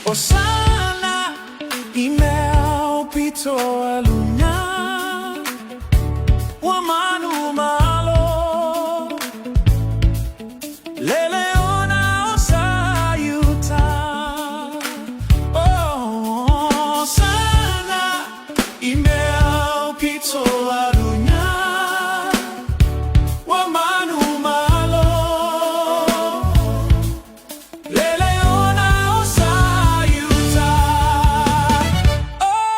Osana i mea o pito a luna. Ua manumalo. Le leona o sa Iuta. Oh, Osana i mea o pito a luna. Ua manumalo. Le leona o sa Iuta. Oh,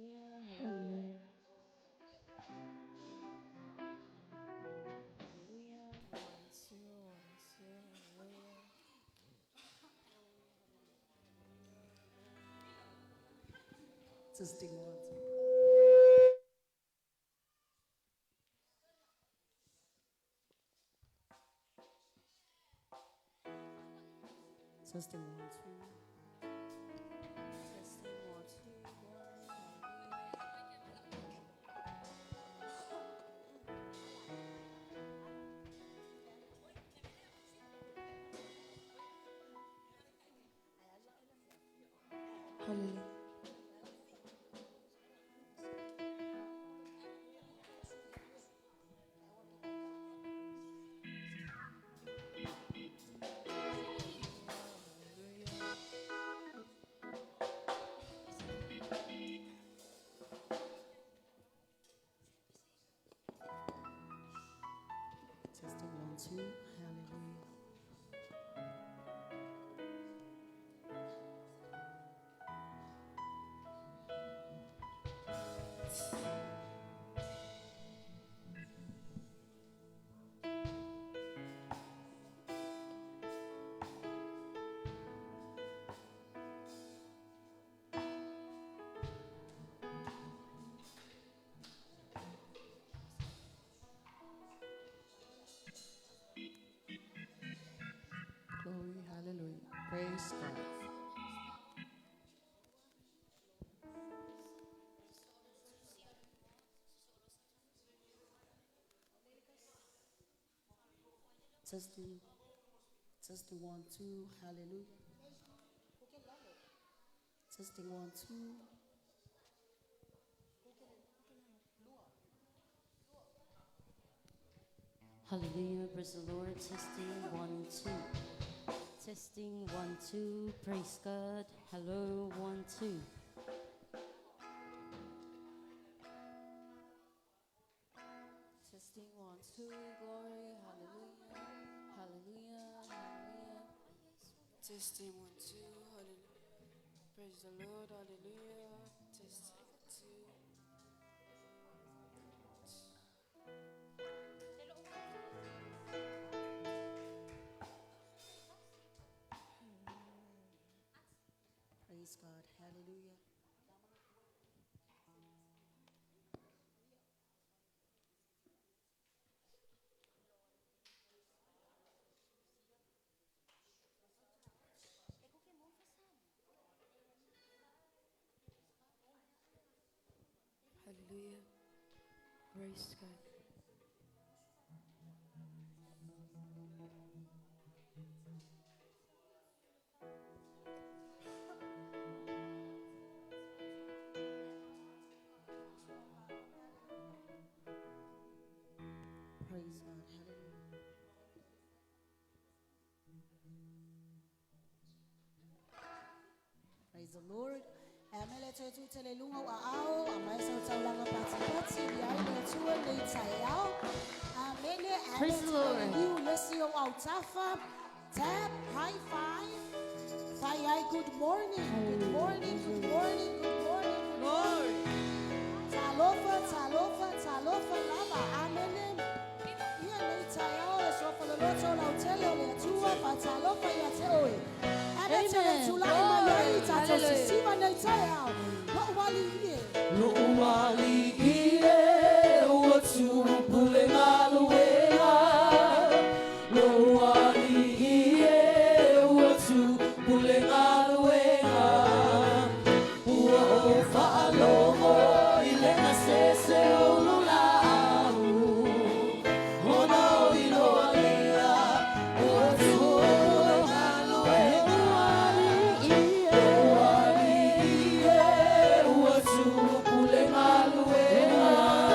Hallelujah. Hallelujah. One, two, one, two, hallelujah. Testing one, two. Testing one, two. Testing one, two, glory, hallelujah. Hallelujah. Testing one, two. Hallelujah. Glory, hallelujah. Praise God. Testing, testing one, two. Hallelujah. Testing one, two. Hallelujah, praise the Lord. Testing one, two. Testing one, two. Praise God. Hello, one, two. Testing one, two, glory, hallelujah, hallelujah, hallelujah. Testing one, two, hallelujah. Praise the Lord, hallelujah. Testing one, two. Praise God. Hallelujah. Hallelujah. Praise God. Praise God. Hallelujah. Praise the Lord. Amele tse tu tele lunga wa ao, amai sa taulanga pati pati, ya ile tu le tai ao. Amele Praise the Lord. You lesi o au tafa. Tap, high five. Fai ai, good morning. Good morning, good morning, good morning. Good morning. Talofa, talofa, talofa lava. Amele. Ia nei tai ao e sofa le loto la utele o le atua fa talofa ia te oe. Ebe te le Amen. tula ima ia i tato Hallelujah. sisiva nei tai ao. Lo wali ie. Lo'u alii e ua tupule galuega. Lo'u alii e ua tupule galuega. Ua ou faalogo i le gasese o lou laau. Ona o iloa lea ua tupule galuega. Lo'u alii e ua tupule galuega.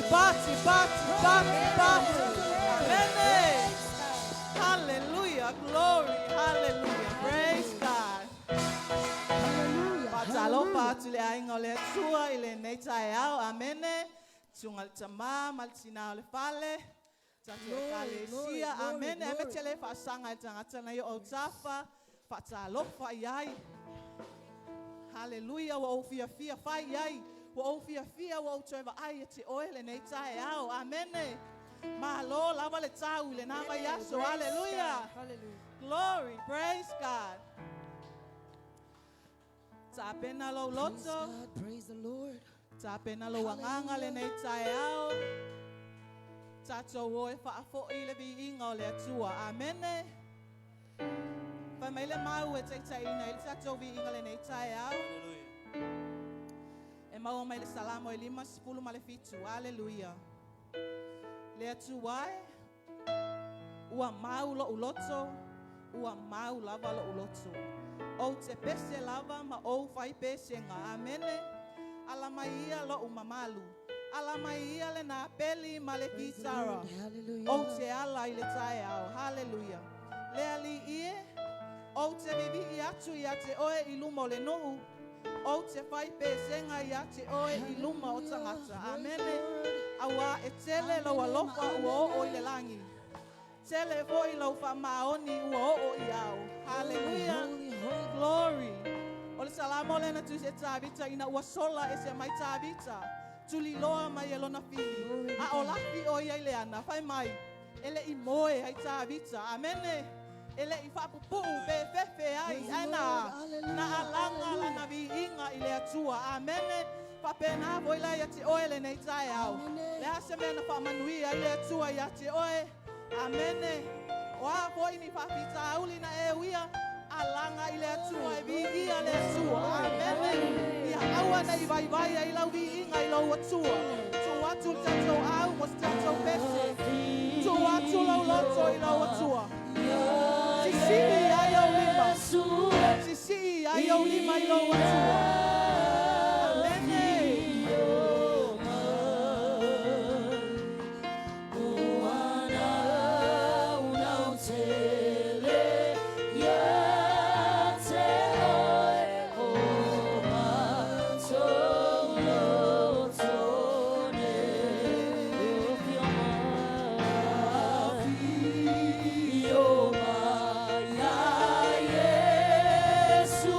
party, party, party, party. Amene. Hallelujah, glory, hallelujah. Praise God. Hallelujah. Faatalofa atu i le aiga o le Atua i lenei taeao. Amene. Susuga i le tamā ma le tinā o le fale. Tatou ekalesia. Amene. Aemaise le faasaga i le tagata na i o autafa. Faatalofa i ai. Haleluia, ua ou fiafia fai i ai. Ua ou fiafia ua ou toe vaai ia te oe lenei taeao. Amene. Malo lava le tau i lena vaiaso. Haleluia. Glory, praise God. Tapena lou Praise loto. God, praise the Lord. Tapena lou agaga lenei taeao. Tatou o e faafoʻi le viiga o le Atua. Amene. Fai mai le mau e taitaiina ai le tatou viiga lenei taeao. E maua mai le Salamo e 57. Aleluia. Le Atua e, ua mau loʻu loto, ua mau lava loʻu loto. Ou te pese lava ma ou fai pesega. Amene. Ala mai ia loʻu mamalu. Ala mai ia lena peli ma le Praise the kitara. Lord. Hallelujah. Ou te ala i le taeao. Haleluia. Le Alii e, ou te vivii atu ia te oe i luma o le nuu. Ou te fai pesega ia te oe i luma o tagata. Amene. Auā e tele lou alofa ua oo i le lagi. Tele foi lou faamaoni ua oo i ao. Haleluia. Holy, holy. Glory. O le salamo lea na tusi e Tavita ina ua sola ese mai Tavita. Tuliloa mai e lona fili. A o lafi o ia i le ana. Fai mai. E leʻi moe ai Tavita. Amene. E leʻi faapupuu pe fefe ai. Praise the Ae na, Lord. Hallelujah. na alaga lana viiga i le Atua. Amene. Faapena foi la ia te oe lenei taeao. Amene. Le a se mea na faamanuia ai le Atua ia te oe. Amene. O a foi ni faafitauli na e uia, alaga i le Atua e viia le Atua. Amene. Ia aua nei vaivai ai lau viiga i lou Atua. Tuu atu le tatou au mo se tatou pese. Tuu atu lou loto i lou Atua. Sisii ai ou lima. Sisii ai ou lima i lou Atua. Amene. Yesu.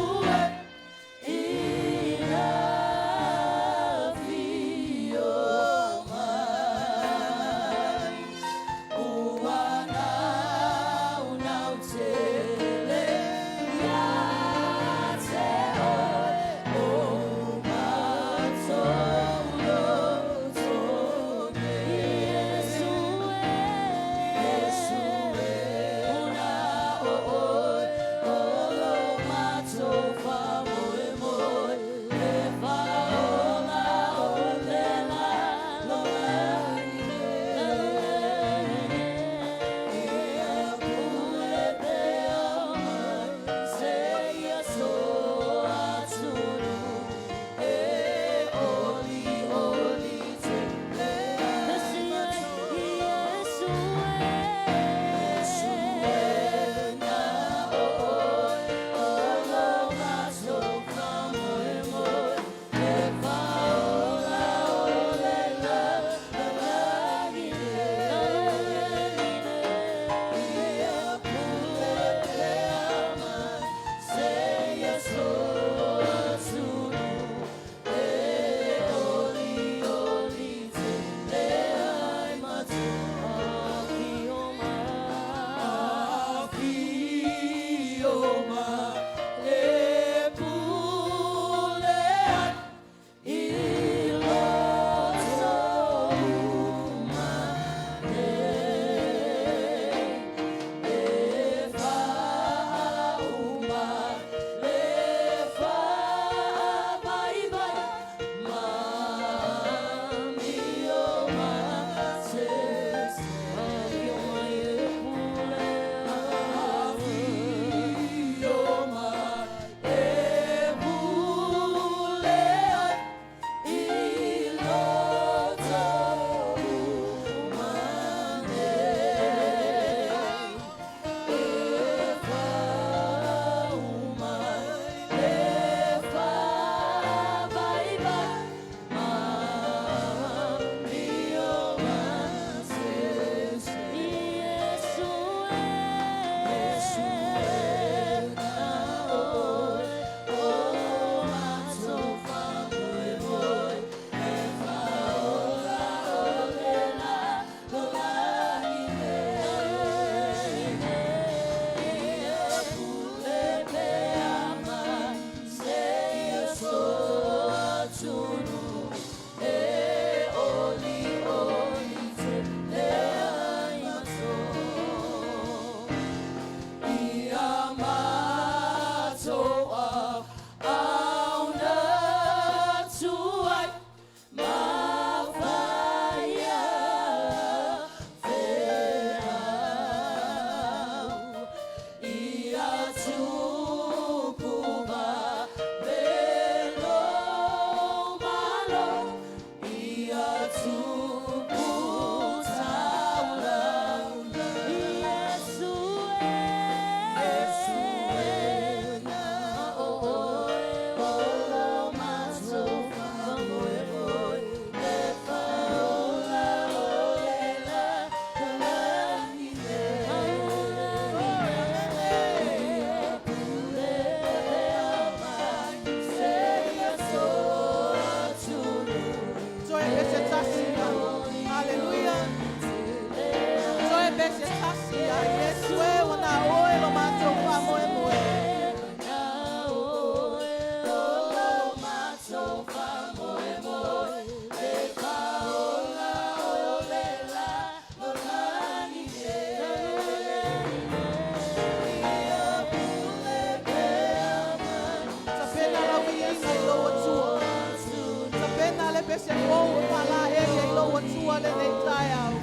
Tua le nei tai au.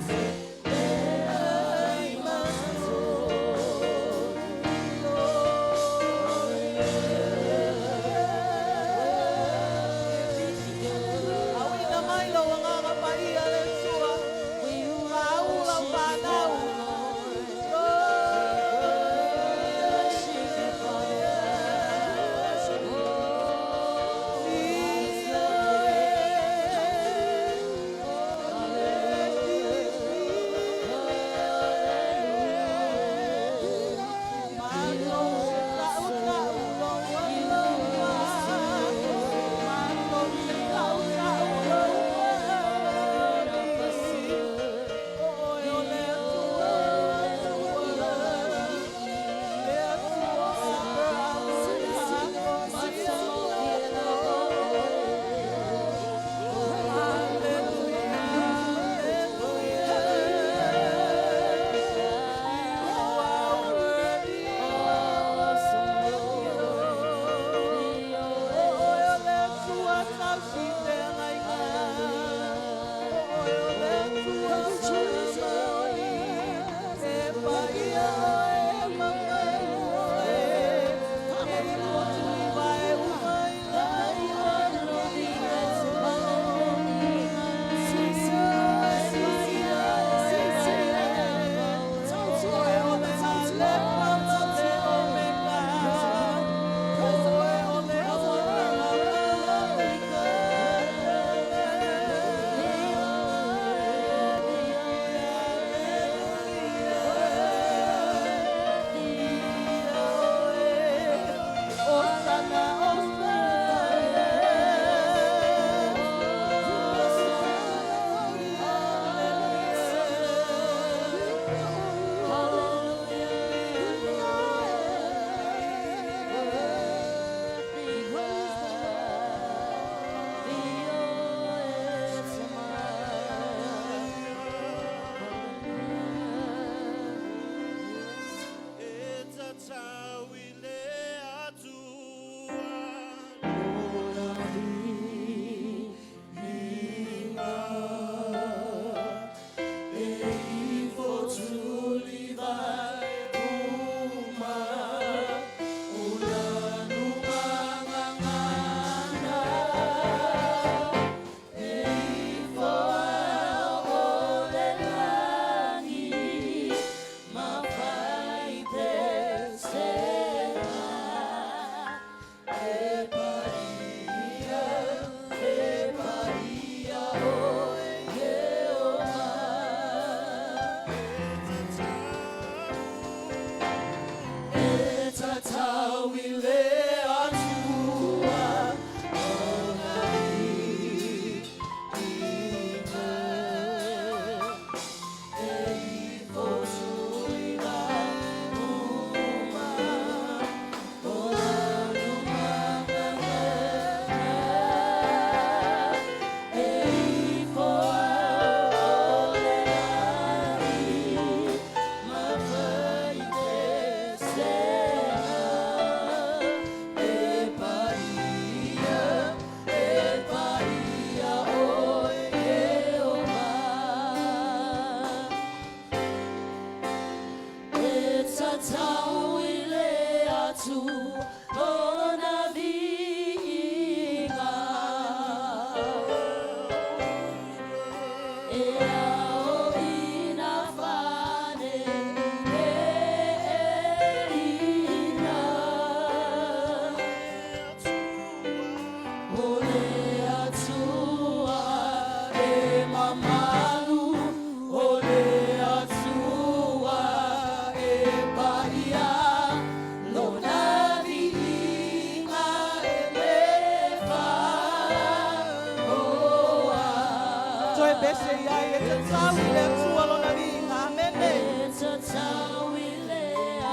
Toe pese ia e te tau i le Atua lona viiga. Amene.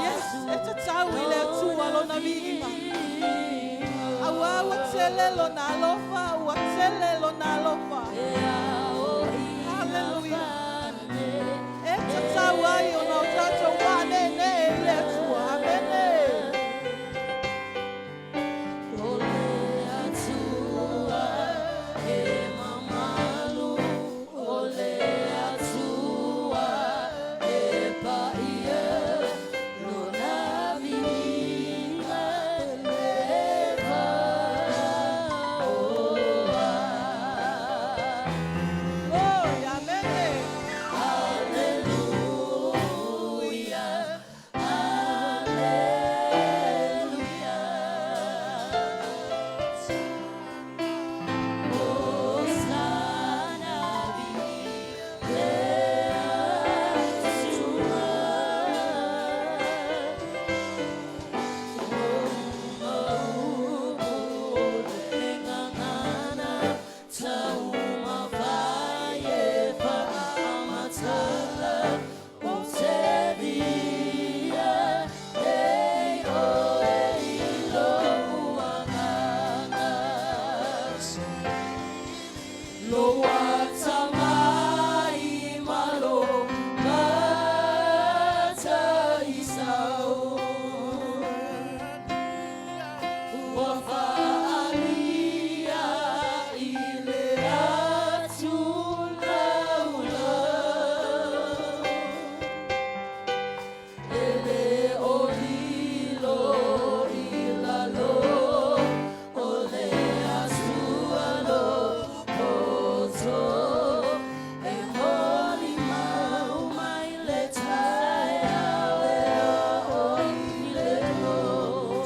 Yes, e tatau i le Atua lona viiga. Auā ua tele lona alofa, ua tele lona alofa. Hallelujah. E tatau ai ona o tatou faaneenee i le Atua. Amene. Glory, amene.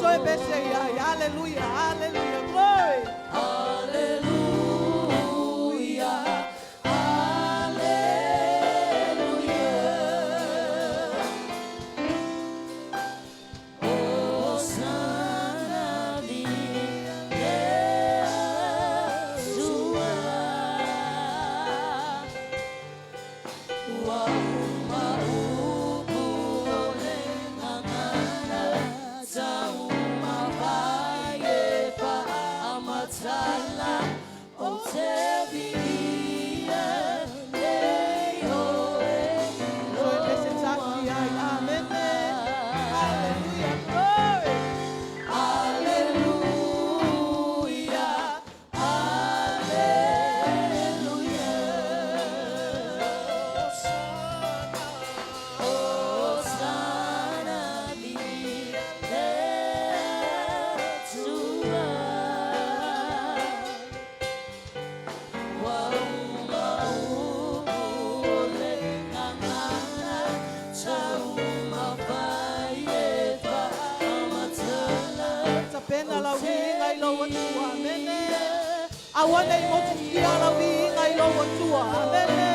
Toe pese ia, hallelujah, hallelujah, glory. Toe pese taki ai, amene. Hallelujah, glory. Tapena lau viiga i lou Atua. Amene. Aua nei motusia lau viiga i lou Atua. Amene.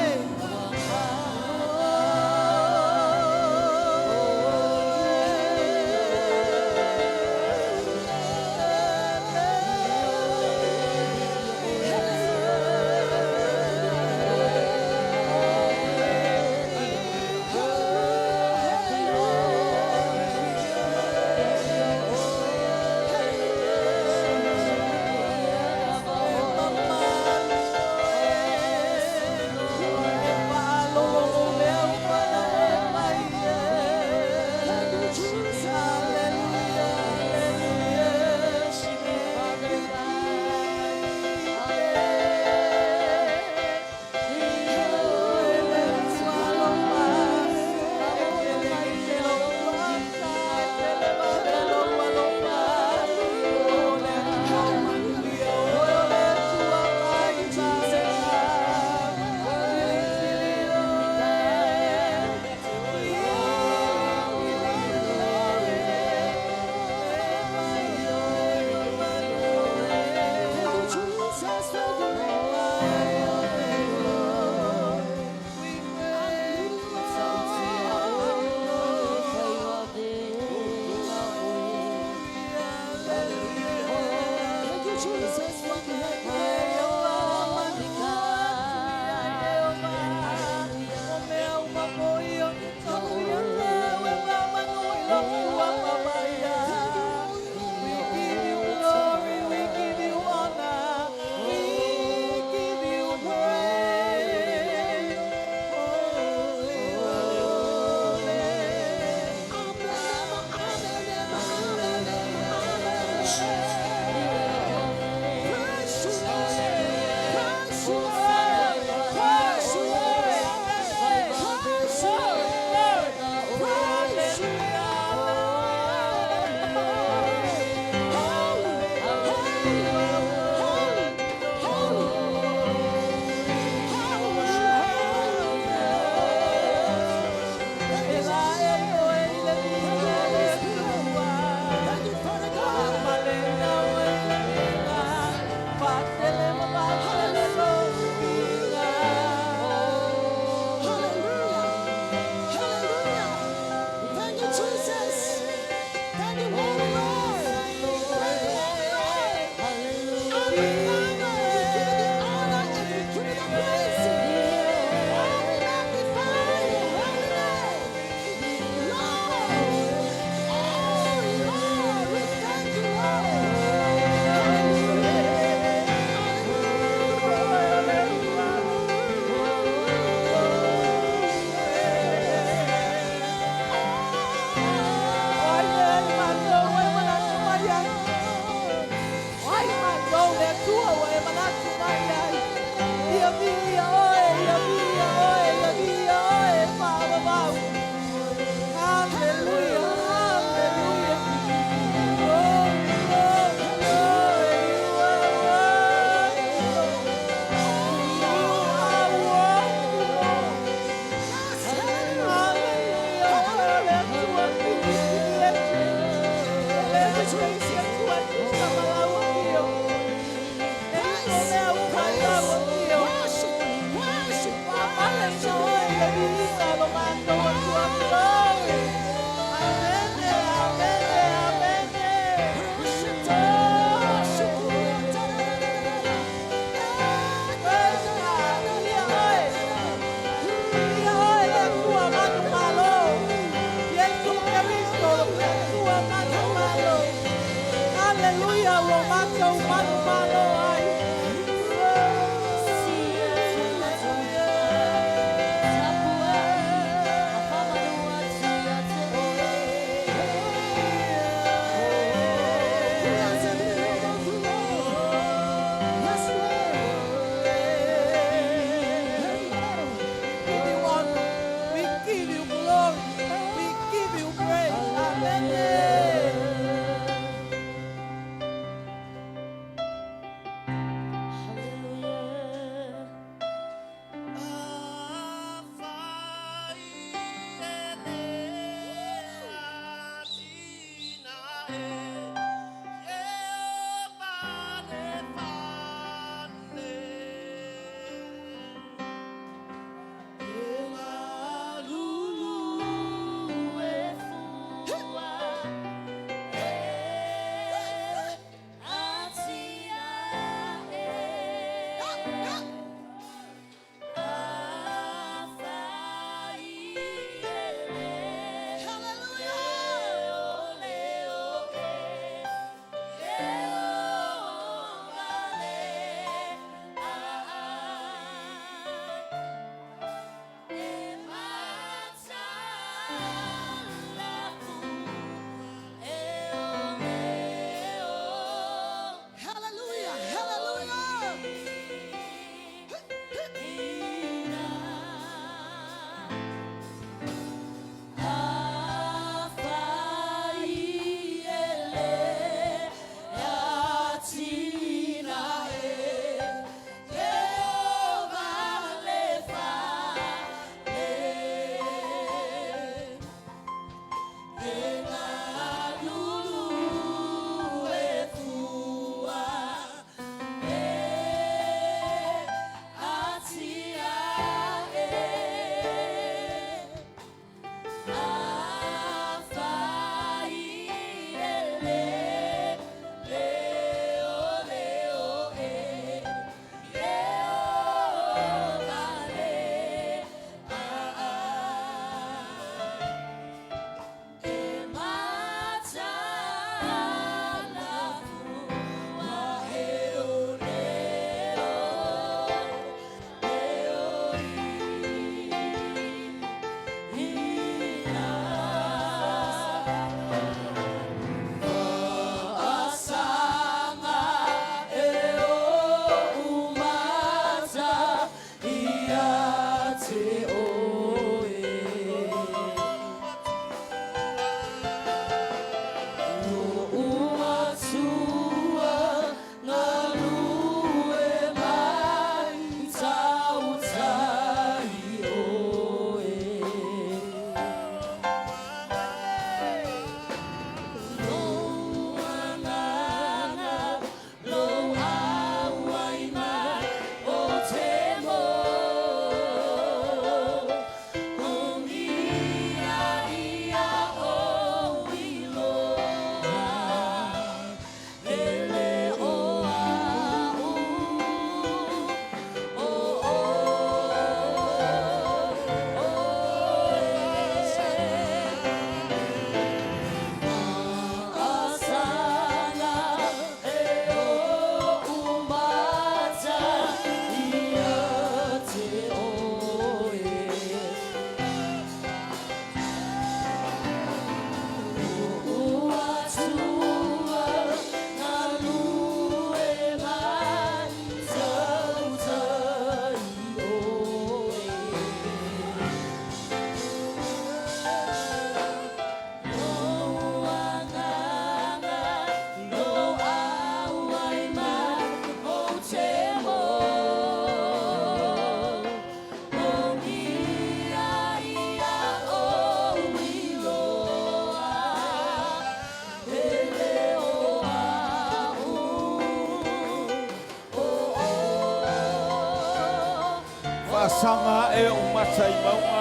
Viiga lo matou Atua. Glory. Amene, amene, amene. Praise God. Viia oe. Viia oe le Atua manumalo. Iesu Keriso le Atua manumalo. Hallelujah, ua matou manumalo ai. Give you honor. We give you glory. We give you praise. Amen. Hallelujah. Hallelujah, hallelujah. Faasaga e o mata i mauga.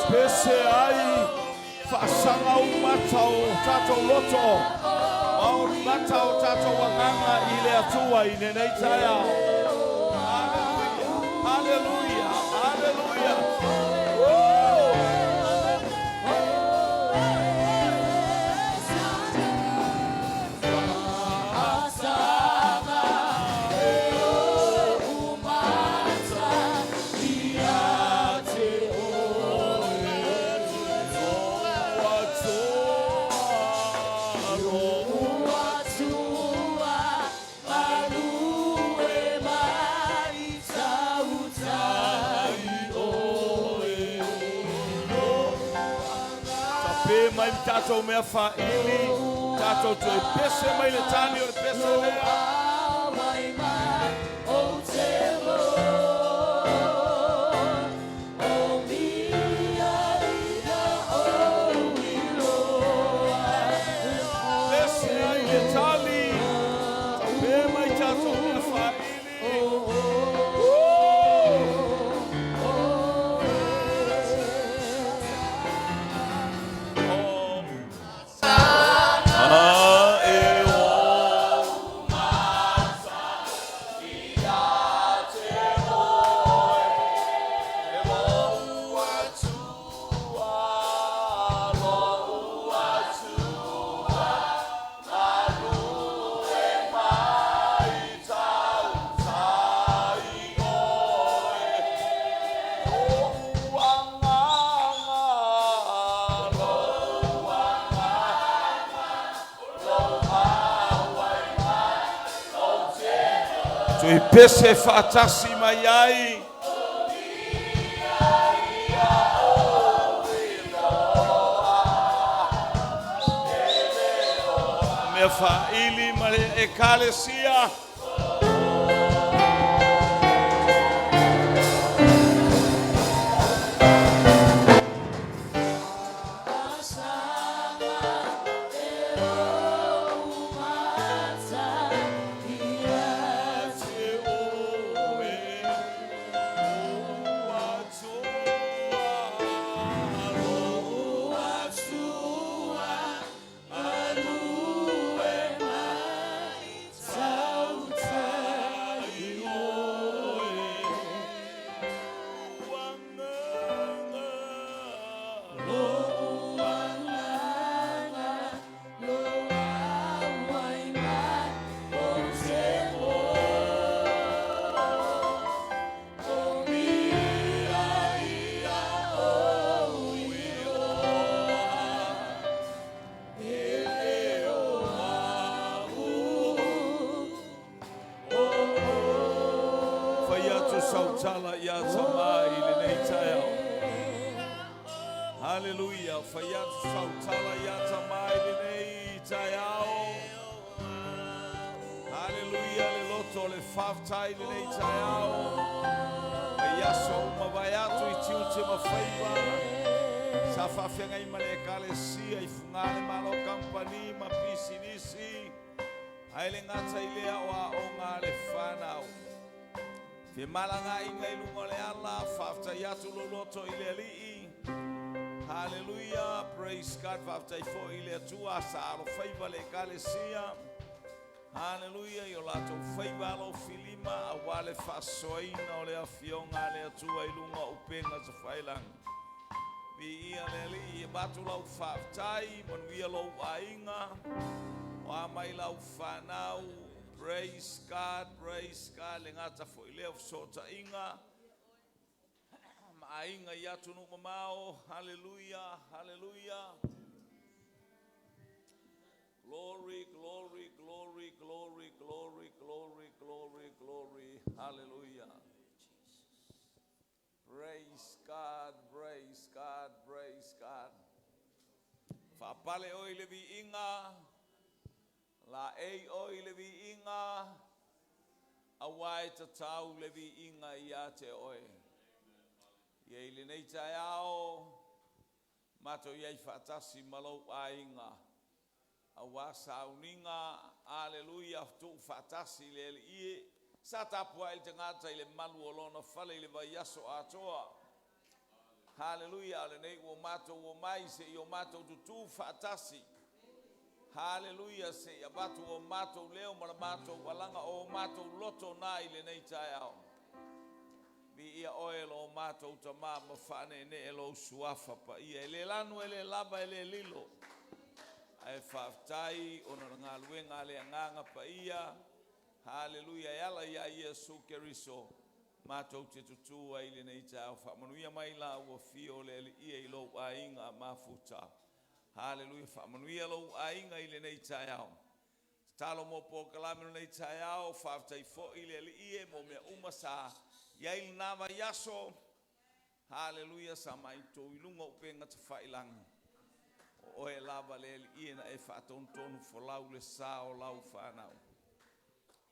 Pese ai faasaga ou mata o tatou loto ma o mata o tatou agaga i le Atua i lenei taeao. Haleluia! Haleluia! Woo! Tape mai ma tatou mea faili, tatou toe pese mai le tali o le pese lea. Pese ai le tali, tape mai tatou mea faili. Woo! Oh. Ah, e o Toe pese faatasi mai ai. Mea faili ma le ekalesia. Fai atu sau tala ia Tamā i lenei taeao. Haleluia. Fai atu sau tala ia Tamā i lenei taeao. Haleluia le loto o le faafetai i lenei taeao. Mai aso uma vae atu i tiute ma faiva. Sa faafeagai ma le ekalesia i Fuga le Malo Kamupani ma pisinisi. Ae le gata i lea o aoga a le fanau. Femalagaaiga i luga o le ala, faafetai atu lou loto i le Alii. Haleluia, praise God, faafetai foi i le Atua sa alofaiva le ekalesia. Haleluia, i o latou faiva alofilima aua le faasoaina o le afioga a le Atua i luga o upega tafailagi. Viia le Alii, e avatu lau faafetai, manuia lou aiga, o a mai lau fanau. Praise God, praise God, le gata foi lea o fesootaiga ma aiga i atunuu mamao. Haleluia, haleluia. Glory, glory, glory, glory, glory, glory, glory, glory. Hallelujah. Praise God, praise God, praise God. Faapale oe i le viiga, laei oe i le viiga, auā e tatau le viiga ia te oe. Ia i lenei taeao, matou i ai faatasi ma lou aiga, auā sauniga, aleluia, tuufaatasi i le Alii e. Sa tapuai le tagata i le malu o lona fale i le vaiaso atoa. Haleluia, a o lenei ua matou omai se i o matou tutū faatasi. Haleluia, se i avatu o matou leo ma le matou alaga o o matou loto na i lenei taeao. Viia oe lo matou Tamā ma faaneenee lou suafa paia. E le lanu, e le lava, e le lilo. Ae faafetai ona o le galuega a le Agaga Paia. Haleluia, e ala iā Iesu Keriso matou te tutū ai i lenei taeao. Faamanuia mai la ua fio le Alii e i lou aiga mafuta. Haleluia, faamanuia lou aiga i lenei taeao. Tatalo mo polokalame o lenei taeao, faafetai foi le Alii e mo mea uma sa i ai lena vaiaso. Haleluia, sa matou i luga o upega tafailagi. O oe lava le Alii e na e faatonutonu folau le sa o lau fanau.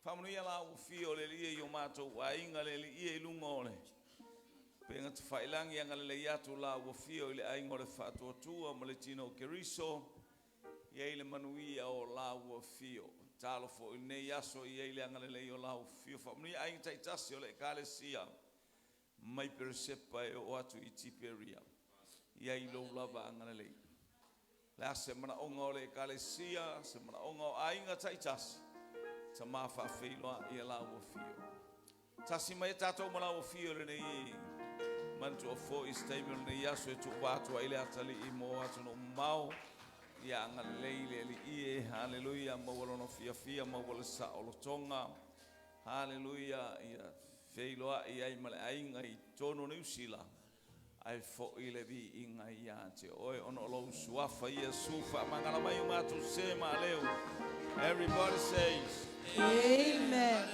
Faamanuia la ua fia o le Alii i o matou aiga le Alii e i luga o le upega tafailagi, agalelei atu la ua fia i le aiga o le Faatuatua ma le Tino o Keriso, i ai le manuia o la ua fio. Talo foi i lenei aso i ai le agalelei o la ua fio. Faamanuia aiga taitasi o le Ekalesia mai Peresepa e oo atu i Tiperia. I ai lou lava agalelei. Le a se manaoga o le Ekalesia, se manaoga o aiga taitasi, Tama faafeiloai ia la ua fio. Tasi mai e tatou ma la ua fio lenei manatua foi se taimi o lenei aso e tuuva atu ai le atalii mo atunuu mamao. Ia agalelei le Alii e, haleluia, maua lona fiafia, maua le saolotoga. Haleluia, ia feiloai ai ma le aiga i totonu o Niu Sila, ae foi le viiga ia te oe ona o lou suafa Iesu faamagalo mai o matou sē ma aleu. Everybody says Amen.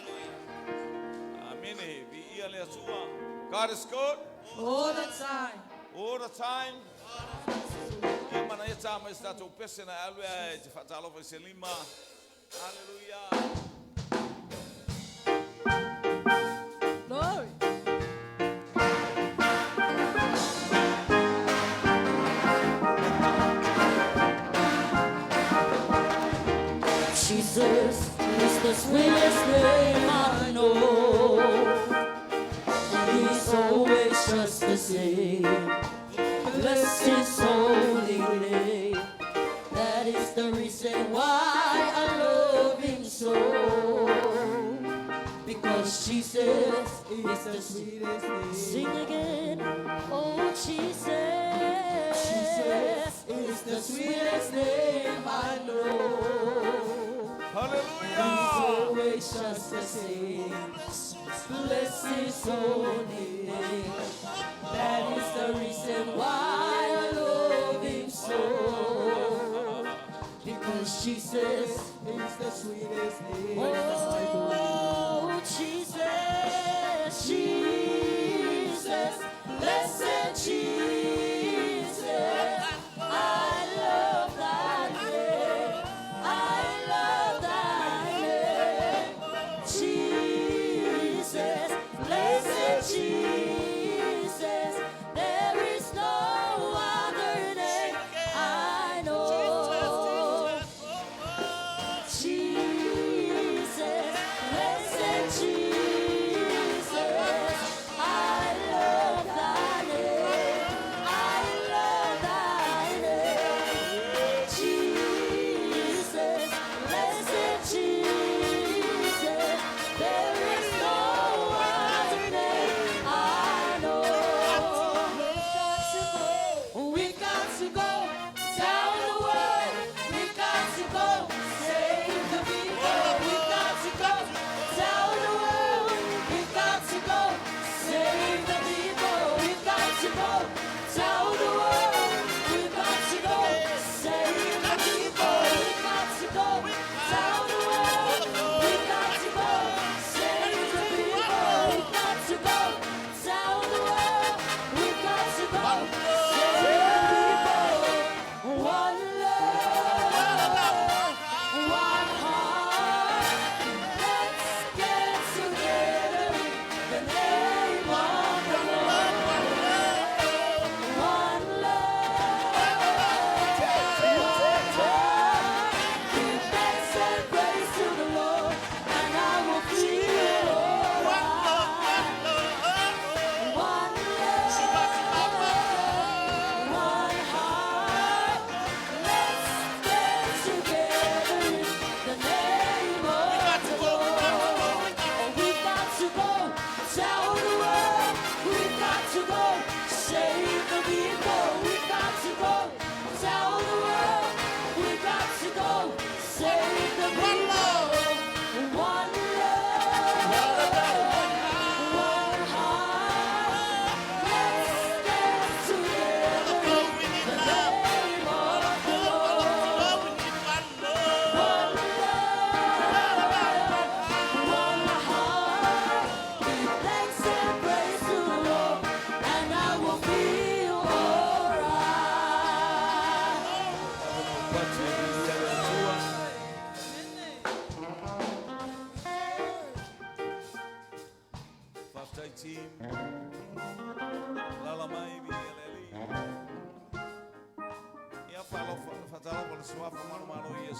Amene. Viia le Atua. God is good all the time. All the time. Ia mana ia tā mai se tatou pese na alu e te whaatalofa i se lima. Hallelujah. Glory. Jesus is the sweetest name I know. And he's always just the same. Bless his holy name. That is the reason why I love him so. Because Jesus is the sweetest name. Sing again. Oh, Jesus. Jesus is the sweetest name I know. Hallelujah. He's always just the same. Bless his holy name. That is the reason why I love him so. Because Jesus is the sweetest name. Oh, Jesus, Jesus, blessed Jesus. I love thy name. I love thy name. Jesus, blessed Jesus. There is no other name I know. Jesus, blessed Jesus. I love thy name. I love thy name. Jesus, blessed Jesus. There is no other name I know. We've got to go. Tell the world. We've got to go. Save the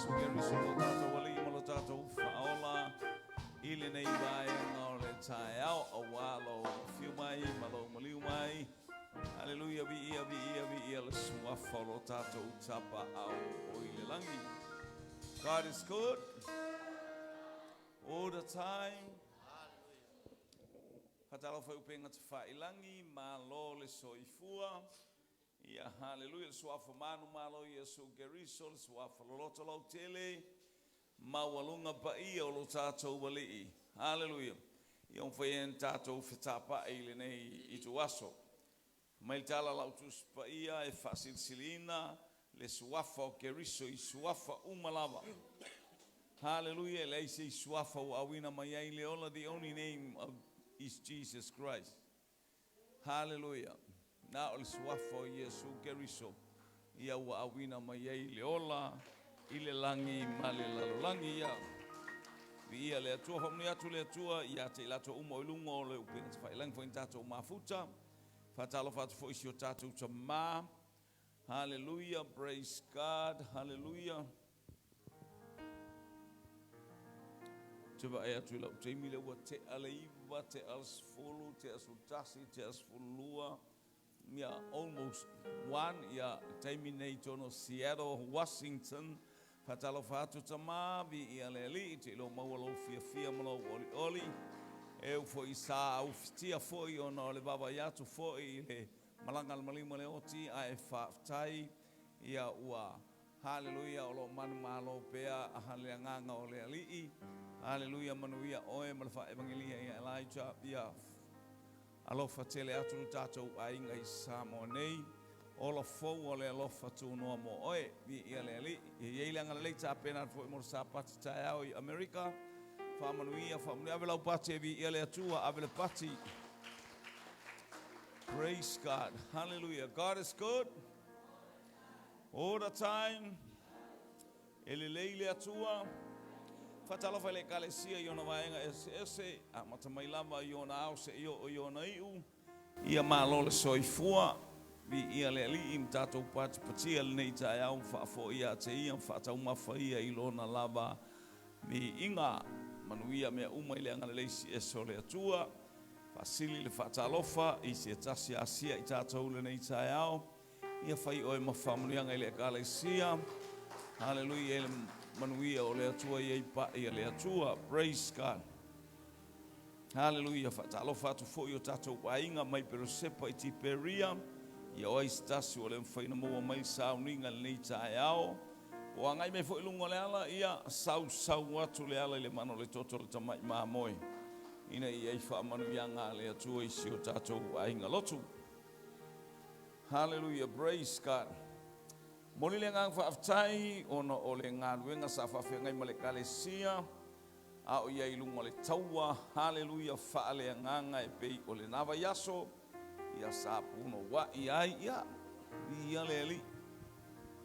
Iesu Keriso lo tātou Alii ma lo tātou Faaola i lenei vaega o le taeao auā lou afio mai ma lou maliu mai. Haleluia, viia, viia, viia le suafa o lo tātou Tapaau o i le lagi. God is good all the time. Faatalofa i upega tafailagi, malo le soifua. Ia, haleluia, le suafa manumalo o Iesu Keriso, le suafa loloto lautele, maualuga paia o lo tātou Alii. Haleluia. Ia mafai ai ona tātou fetapa'i i lenei ituaso. Mai le tala lau Tusi Paia e faasilisiliina le suafa o Keriso i suafa uma lava. Haleluia, e leai se isi suafa ua auina mai ai le ola, the only name of is Jesus Christ. Haleluia. Na o le suafa o Iesu Keriso ia ua auina mai ai le ola i le lagi ma le lalolagi. Ia viia le Atua, faamanuia atu le Atua ia te i latou uma o i luga o le upega tafailagi foi na tatou mafuta. Faatalofa atu foi i si o tatou tamā. Hallelujah, praise God, hallelujah. Te vaai atu i lau taimi lea ua tea le 9, tea le 10, tea 11, tea 12, ia almost 1, ia taimi nei tonu Seattle, Washington. Faatalofa atu tamā, viia le Alii, te ilo maua lou fiafia ma lou olioli. E u foi sa aufitia foi ona o le vaavaai atu foi i le malaga a le maliu ma le oti, ae faafetai ia ua haleluia o lo o manumalo pea le agaga o le Alii. Haleluia, manuia oe ma le faaevagelia ia Elijah. Ia alofa tele atu le tātou aiga i Samoa nei. Ola fou o le alofa tunoa mo oe. Viia le Alii. E i ai le agalelei tapena atu foi mo le Sapati taeao i Amerika. Faamanuia, faamanuia. Ave lau pati e viia le Atua, ave le pati. Praise God. Hallelujah. God is good all the time. E lelei le Atua. Faatalofa i le Ekalesia i ona vaega eseese, amata mai lava i ona ao seia oo i ona iu. Ia malo le soifua, viia le Alii ma tatou patipatia lenei taeao ma faafo'i ia te Ia ma faataumafa Ia i Lona lava viiga. Manuia mea uma i le agalelei siese o le Atua. Faasili le faatalofa i se tasi asia i tatou lenei taeao. Ia fai oe ma faamanuiaga i le Ekalesia. Haleluia i le manuia o le Atua ia i pa'i a le Atua. Praise God. Haleluia. Faatalofa atu foi o tatou aiga mai Perosepa i Tiperia. Ia o ai se tasi ua le mafai ona maua mai le sauniga i lenei taeao. Po o agai mai foi i luga o le ala, ia sausau atu le ala i le mana o le toto o le tamai mamoe, ina ia i faamanuiaga a le Atua i si o tatou aiga lotu. Haleluia, praise God. Momoli le agaga faafetai ona o le galuega sa faafeagai ma le Ekalesia a o i ai i luga o le taua, haleluia, faaleagaga e pei o lena vaiaso, ia sa punouai ai, ia, viia le Alii.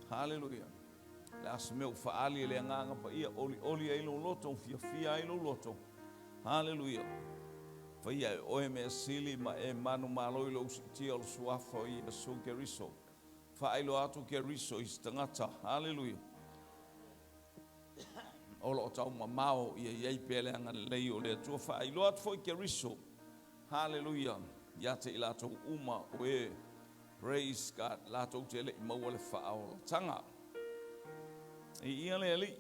Haleluia. Le a se mea ua faaali e le Agaga Paia, olioli ai lou loto, fiafia ai lou loto. Haleluia. Faia e oe mea sili ma e manumalo i lou siitia o le suafa o Iesu Keriso. Faailoa atu Keriso i se tagata. Haleluia. O lo o taumamao ia i ai pea le agalelei o le Atua. Faailoa atu foi Keriso. Haleluia. Ia te i latou uma o e, praise God, latou te le i maua le faaolataga. E ia le Alii.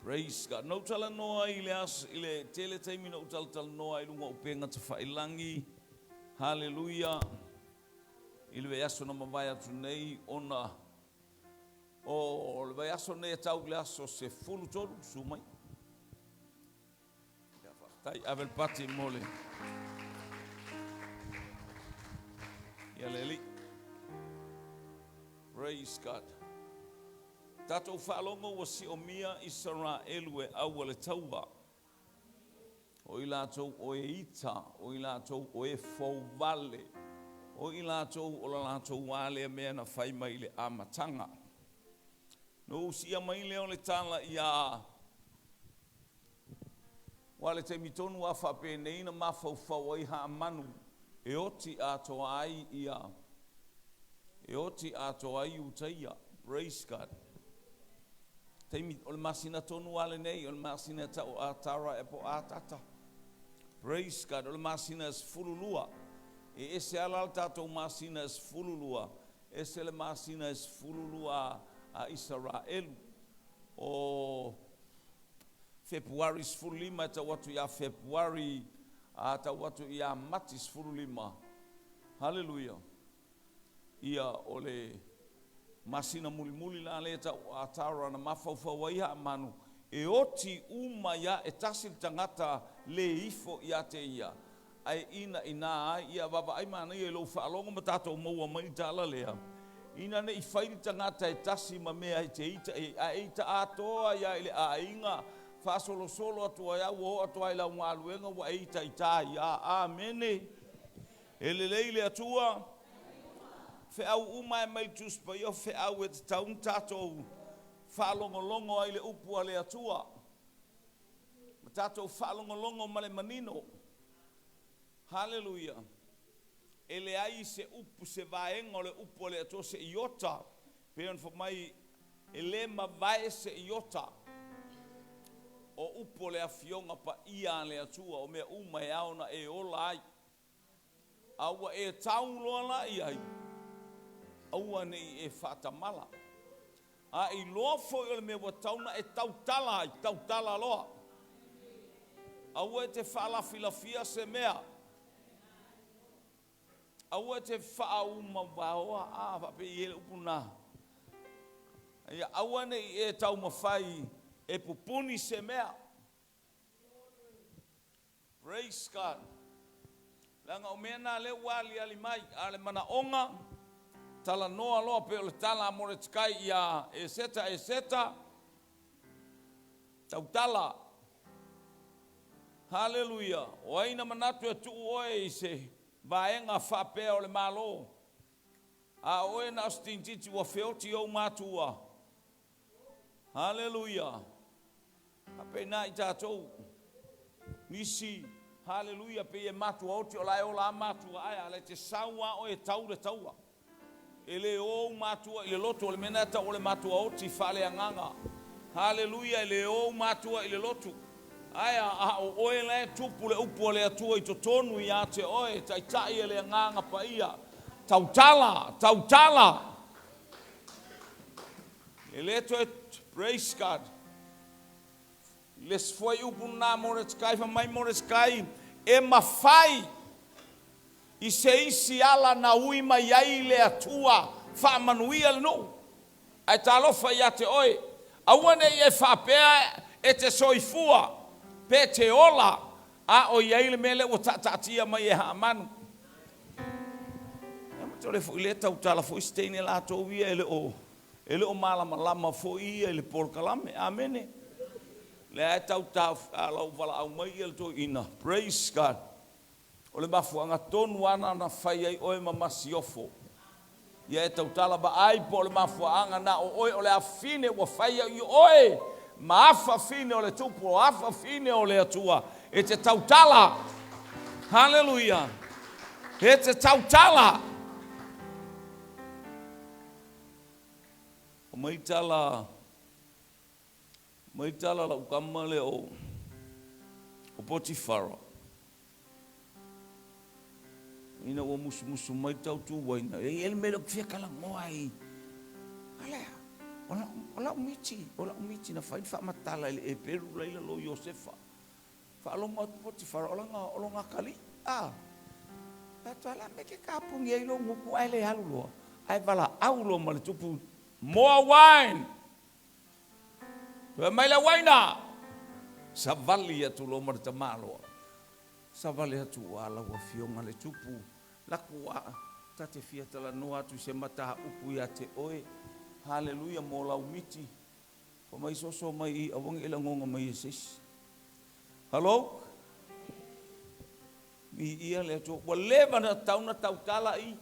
Praise God. Na ou talanoa i le aso, i le tele taimi na ou talatalanoa ai i luga o upega tafailagi. Haleluia. I le vaiaso na mavae atu nei, ona o le vaiaso nei e tau i le aso 13, susu mai. Ia, faafetai. Ave le pati mo le ia le Alii. Praise God. Tatou faalogo ua siomia Isaraelu e aua le taua. O i latou o e ita, o i latou o e fouvale, o i latou o la latou a lea mea na fai mai i le amataga. Na ou siia mai lea o le tala ia Aua o le taimi tonu lava faapenei na mafaufau ai Haamanu e oti atoa ai ia, e oti atoa ai Iutaia. Praise God. Taimi o le masina tonu lava lenei, o le masina e tau o Atara ea po o Atata. Praise God. O le masina e 12. E ese lava la le tatou masina e 12, ese le masina e 12 a Isaraelu. O Fepuari 15 e tau atu ia Fepuari, a tau atu ia Mati 15. Haleluia. Ia o le masina mulimuli la lea e tau o Atara na mafaufau ai Haamanu e oti uma ia e tasi le tagata le ifo ia te ia ae ina ina ai ia vaavaai manaia i lou faalogo ma tatou maua mai le tala lea ina ne i fai le tagata e tasi ma mea e te ita i ai ae ita atoa ia i le aiga faasolosolo atu ai a ua oo atu ai i lau galuega ua e ita ita ai a. Amene. E lelei le Atua. Feau uma e mai le Tusi Paia o feau e tatau ona tatou faalogologo ai i le upu a le Atua. Ma tatou faalogologo ma le manino. Haleluia. E leai se upu, se vaega o le upu a le Atua, se iota, pei ona fai mai, e le mavae se iota o upu o le Afioga Paia a le Atua, o mea uma e ao ona e ola ai. A ua e tau loa la i ai, aua ne i e faatamala. A iloa foi o le mea ua tatau ona e tautala ai, tautala loa. Aua e te faalafilafia se mea. Aua e te faaumavaoa, a faapei e le upu lena. Ia aua ne i e taumafai e pupuni se mea. Praise God. Leaga o mea na lea ua aliali mai, a o le manaoga, talanoa loa pei o le tala a Moretekai ia Eseta, Eseta, tautala. Haleluia. O ai na manatu e tuu oe i se vaega faapea o le Malo, a o oe na o se tintiti ua feoti ou matua. Haleluia. Faapena i tatou. Nisi, haleluia, pei e matuaoti o la e ola lava matua ae a o la e te sau lava oe e tau le taua. E le o ou matua i le lotu, o le mea lena e tau o le matuaoti faaleagaga. Haleluia, e le o ou matua i le lotu. Ae a, a o oe la e tupu le upu a le Atua i totonu ia te oe, e taitai e le Agaga Paia. Tautala! Tautala! E le toe, praise God. Le isi foi upu lena Moretekai, fai mai Moretekai, e mafai i se isi ala na ui mai ai le Atua faamanuia le nuu, ae talofa ia te oe, aua ne i e faapea e te soifua pe te ola, a o i ai le mea lea ua taataatia mai e Haamanu. Ia ma tole foi lea tautala foi se teine latou ia e le o E le o malamalama foi ia i le polokalame. Amene. Lea e tau lau valaau mai ia le toeaina. Praise God. O le mafuaaga tonu lava na na fai ai oe ma masiofo. Ia e tautala vaai po o le mafuaaga na o oe o le afine ua fai ai oe ma afafine o le Tupu, o afafine o le Atua. E te tautala. Haleluia. E te tautala. Mai tala mai tala lau kama lea o o Potifara ina ua musumusu mai tau tuaina e i ai le mea lea ou te fia talanoa ai alea o lau o lau miti o lau miti na fai le faamatala i le Eperu la i lalo o Iosefa Faalogo atu Potifara, o lana, o lona atalii, a. Fai atu, A me ke kapuni ai lou gutu ae le alu loa, ae valaau loa ma le tupu, More wine! Toe aumai le uaina! Savali atu loa ma le tamaloa. Savali atu, Ua lau afioga le tupu, laku a, ta te fia talanoa atu i se mataupu ia te oe. Haleluia mo lau miti. Fai mai soso mai i aua ne i lagoga mai e se isi. Hello? Viia le Atua. Ua leva ona tatau ona tautala i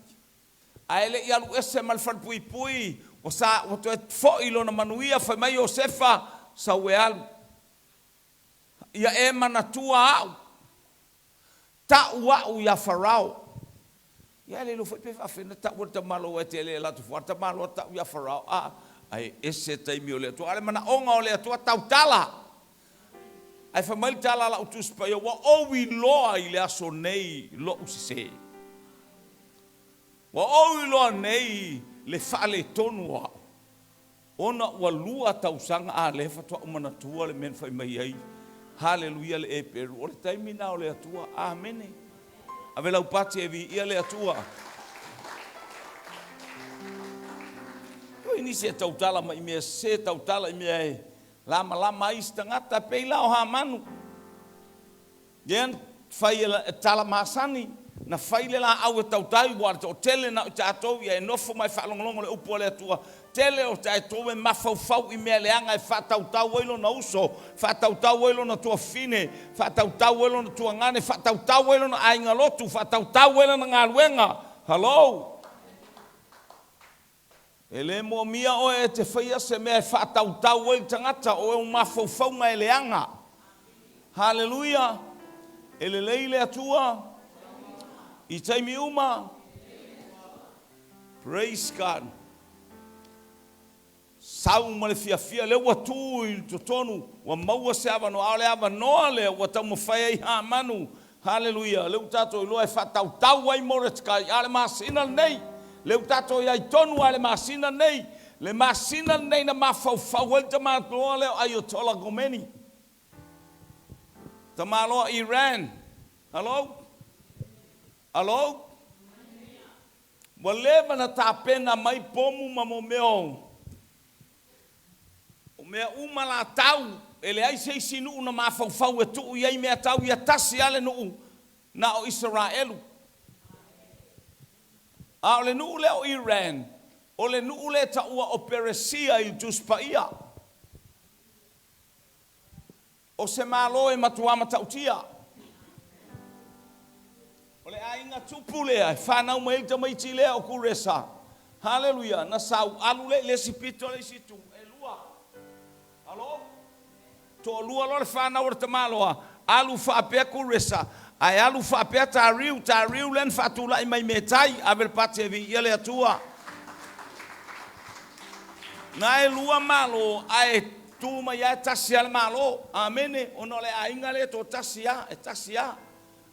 ae le i alu ese ma le falepuipui, ua sa ua toe foi lona manuia, fai mai Iosefa, sau e alu. Ia e manatua au, Tau au ia Farao. Ia e le iloa foi pe faafefea ona tau e le tamaloa e tele e latou fua tamaloa tau ia Farao. A, Ae ese taimi o le Atua. A o le manaoga o le Atua tautala. Ae fai mai le tala a lau Tusi Paia, ua ou iloa i le aso nei lou sesē. Ua ou iloa nei le faaletonu o au, ona ua lua tausaga a lea faatoa ou manatua le mea na fai mai ai. Haleluia le Eperu, o le taimi lena o le Atua. Amene. Ave lau pati e viia le Atua. Oi nisi e tautala mai i mea sese, tautala i mea e lamalama ai isi tagata, e pei la o Hamanu. Lea na fai e tala masani, na fai le laau e tautai, ua le toatele na o i tatou ia e nofo ma e faalogologo i le upu a le Atua. Tele o tatou e mafaufau i mea leaga e faatautau ai lona uso, faatautau ai lona tuafafine, faatautau ai lona tuagane, faatautau ai lona aiga lotu, faatautau ai lana galuega. Hello! E le moomia oe e te faia se mea e faatautau ai le tagata, o ou mafaufauga e leaga. Haleluia! E lelei le Atua i taimi uma. Praise God. Sau ma le fiafia, lea ua tu i totonu, ua maua se avanoa, a o le avanoa lea ua taumafai ai Hamanu, haleluia, lea ua tatou iloa e faatautau ai Moretekai, a o le masina lenei, lea ua tatou i ai tonu lava i le masina lenei, le masina lenei na mafaufau ai le tamaloa lea o Ayatollah Khomeini, tamaloa Iran, hello? Hello? Ua leva na tapena mai pomu ma mo mea o mea uma la tau, e leai se isi nuu na mafaufau e tuu i ai mea tau ia, tasi lava le nuu na o Isaraelu. A o le nuu lea o Iran, o le nuu lea e taua o Peresia i le Tusi Paia. O se Malo e matuā matautia. O le aiga tupu lea e fanau mai ai le tamaiti lea o Kuresa. Haleluia! Na sau alu lea i le isi pito le isi itu, e lua. Alo? Toalua loa le fanau o le tamaloa, alu faapea Kuresa, ae alu faapea Tariu, Tariu lea na faatulai mai Metai, ave le pati e viia le Atua. Na e lua Malo, ae tu mai lava e tasi lava le Malo. Amene. Ona o le aiga lea e toatasi lava, e tasi lava.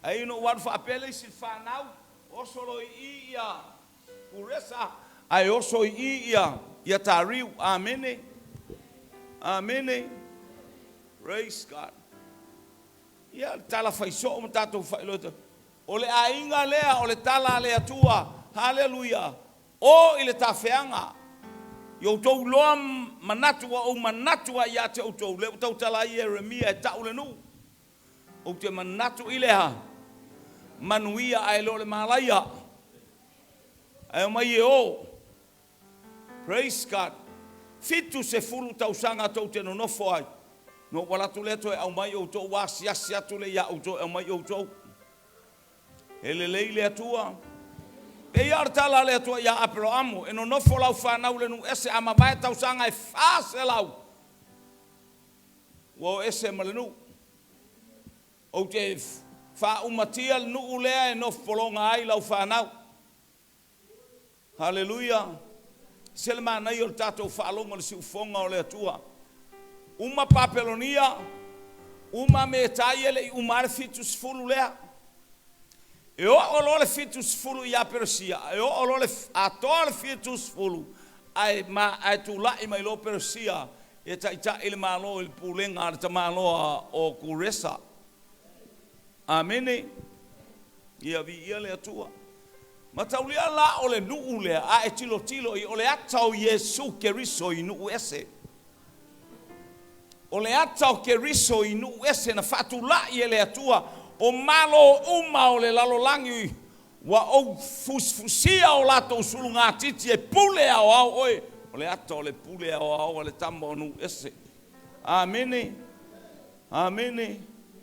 Ae ina ua alu faapea le isi fanau, oso loa i i ia Kuresa, ae oso i i ia Tariu. Amene. Amene. Praise God. Ia, le tala fai soo ma tatou faailoa. O le aiga lea, o le tala a le Atua. Haleluia. O i le tafeaga, i outou iloa manatu ua ou manatu ai ia te outou, lea ua tautala ai Ieremia e tau le nuu, ou te manatu i le a? Manuia ae le o le malaia. Ae omai e o. Praise God. 70 tausaga tou te nonofo ai. Na ou alu atu lea toe aumai outou, ua asiasi atu lea ia outou e aumai outou. E lelei le Atua. Pei lava o le tala a le Atua ia Aperamo, e nonofo lau fanau i le nuu ese, a mavae tausaga e 400, ua o ese ma le nuu. Ou te faaumatia le nuu lea e nofo pologa ai lau fanau. Haleluia! Se le manaia o le tatou faalogo i le siufofoga o le Atua. Uma Papelonia, uma Metai e le i uma lava le 70 lea. E oo loa le 70 ia Peresia, e oo loa le atoa le 70 ae, ma, ae tulai mai loa Peresia e taitai le Malo i le pulega a le tamaloa o Kuresa. Amene. Ia viia le Atua. Mataulia la o le nuu lea, a e tilotilo i, o le ata o Iesu Keriso i nuu ese. O le ata o Keriso i nuu ese na faatulai e le Atua, o malo uma o le lalolagi ua ou fusifusia o latou sulugatiti e pule aoao oe. O le ata o le pule aoao a le tama o nuu ese. Amene. Amene.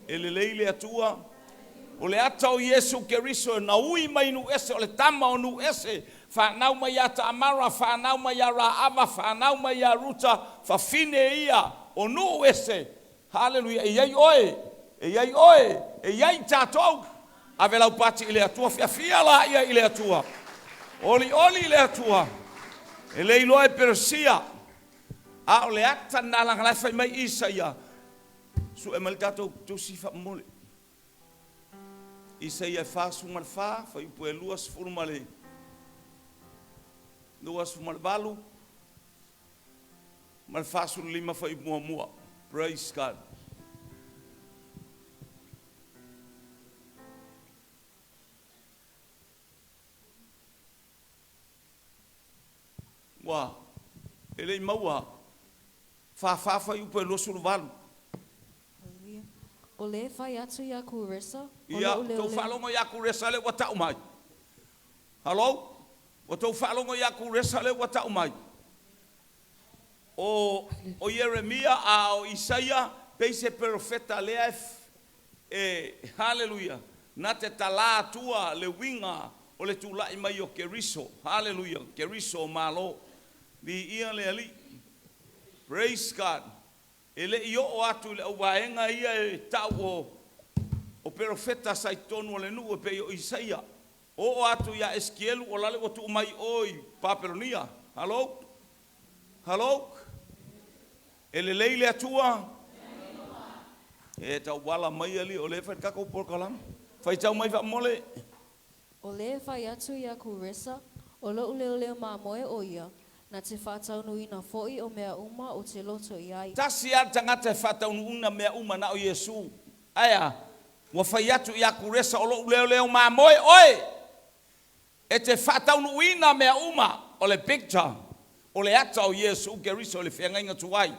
E lelei le Atua. O le ata o Iesu Keriso na ui mai nuu ese, o le tama o nuu ese, fanau mai ia Tamara, fanau mai ia Raava, fanau mai ia Ruta, fafine ia o nuu ese. Haleluia. E i ai oe, e i ai oe, e i ai tatou. Ave lau pati i le Atua, fiafia laia i le Atua. Olioli le Atua. E le iloa e Peresia. A o le ata lena leaga la e fai mai Isaia, sue mai le tatou tusi faamomoli. Isaia e 44, fuaiupu e 20 ma le 28 ma le 45 fuaiupu muamua. Praise God. Ua, e le i maua, 44 fuaiupu e 28. Haleluia. O lē fai atu ia Kuresa, o Ia, lo'u tou leoleo. faalogo ia Kuresa lea ua ta'u mai? Hello? Ua tou faalogo ia Kuresa lea ua ta'u mai? O, o Ieremia a o Isaia, pei se perofeta lea e, e haleluia, na te talā atua le uiga o le tula'i mai o Keriso. Haleluia, Keriso o Malo. Viia le Alii. Praise God. E le i oo atu i le auvaega ia e ta'u o o perofeta sa i totonu o le nuu e pei o Isaia. Oo atu ia Esikielu o lale ua tuu mai i o i Papelonia. Hello? Hello? E lelei le Atua? E tauala mai alii o lea e fai le tatou polokalame. Faitau mai faamomole. O lē fai atu ia Kuresa, o lo'u leoleo mamoe o ia, na te faataunuuina fo'i o mea uma ou te loto i ai. Tasi lava le tagata e faataunuuina mea uma na o Iesu. Ae a? Ua fai atu ia Kuresa o lo'u leoleo mamoe oe e te faataunuuina mea uma. O le picture, o le ata o Iesu Keriso i le feagaiga tuai.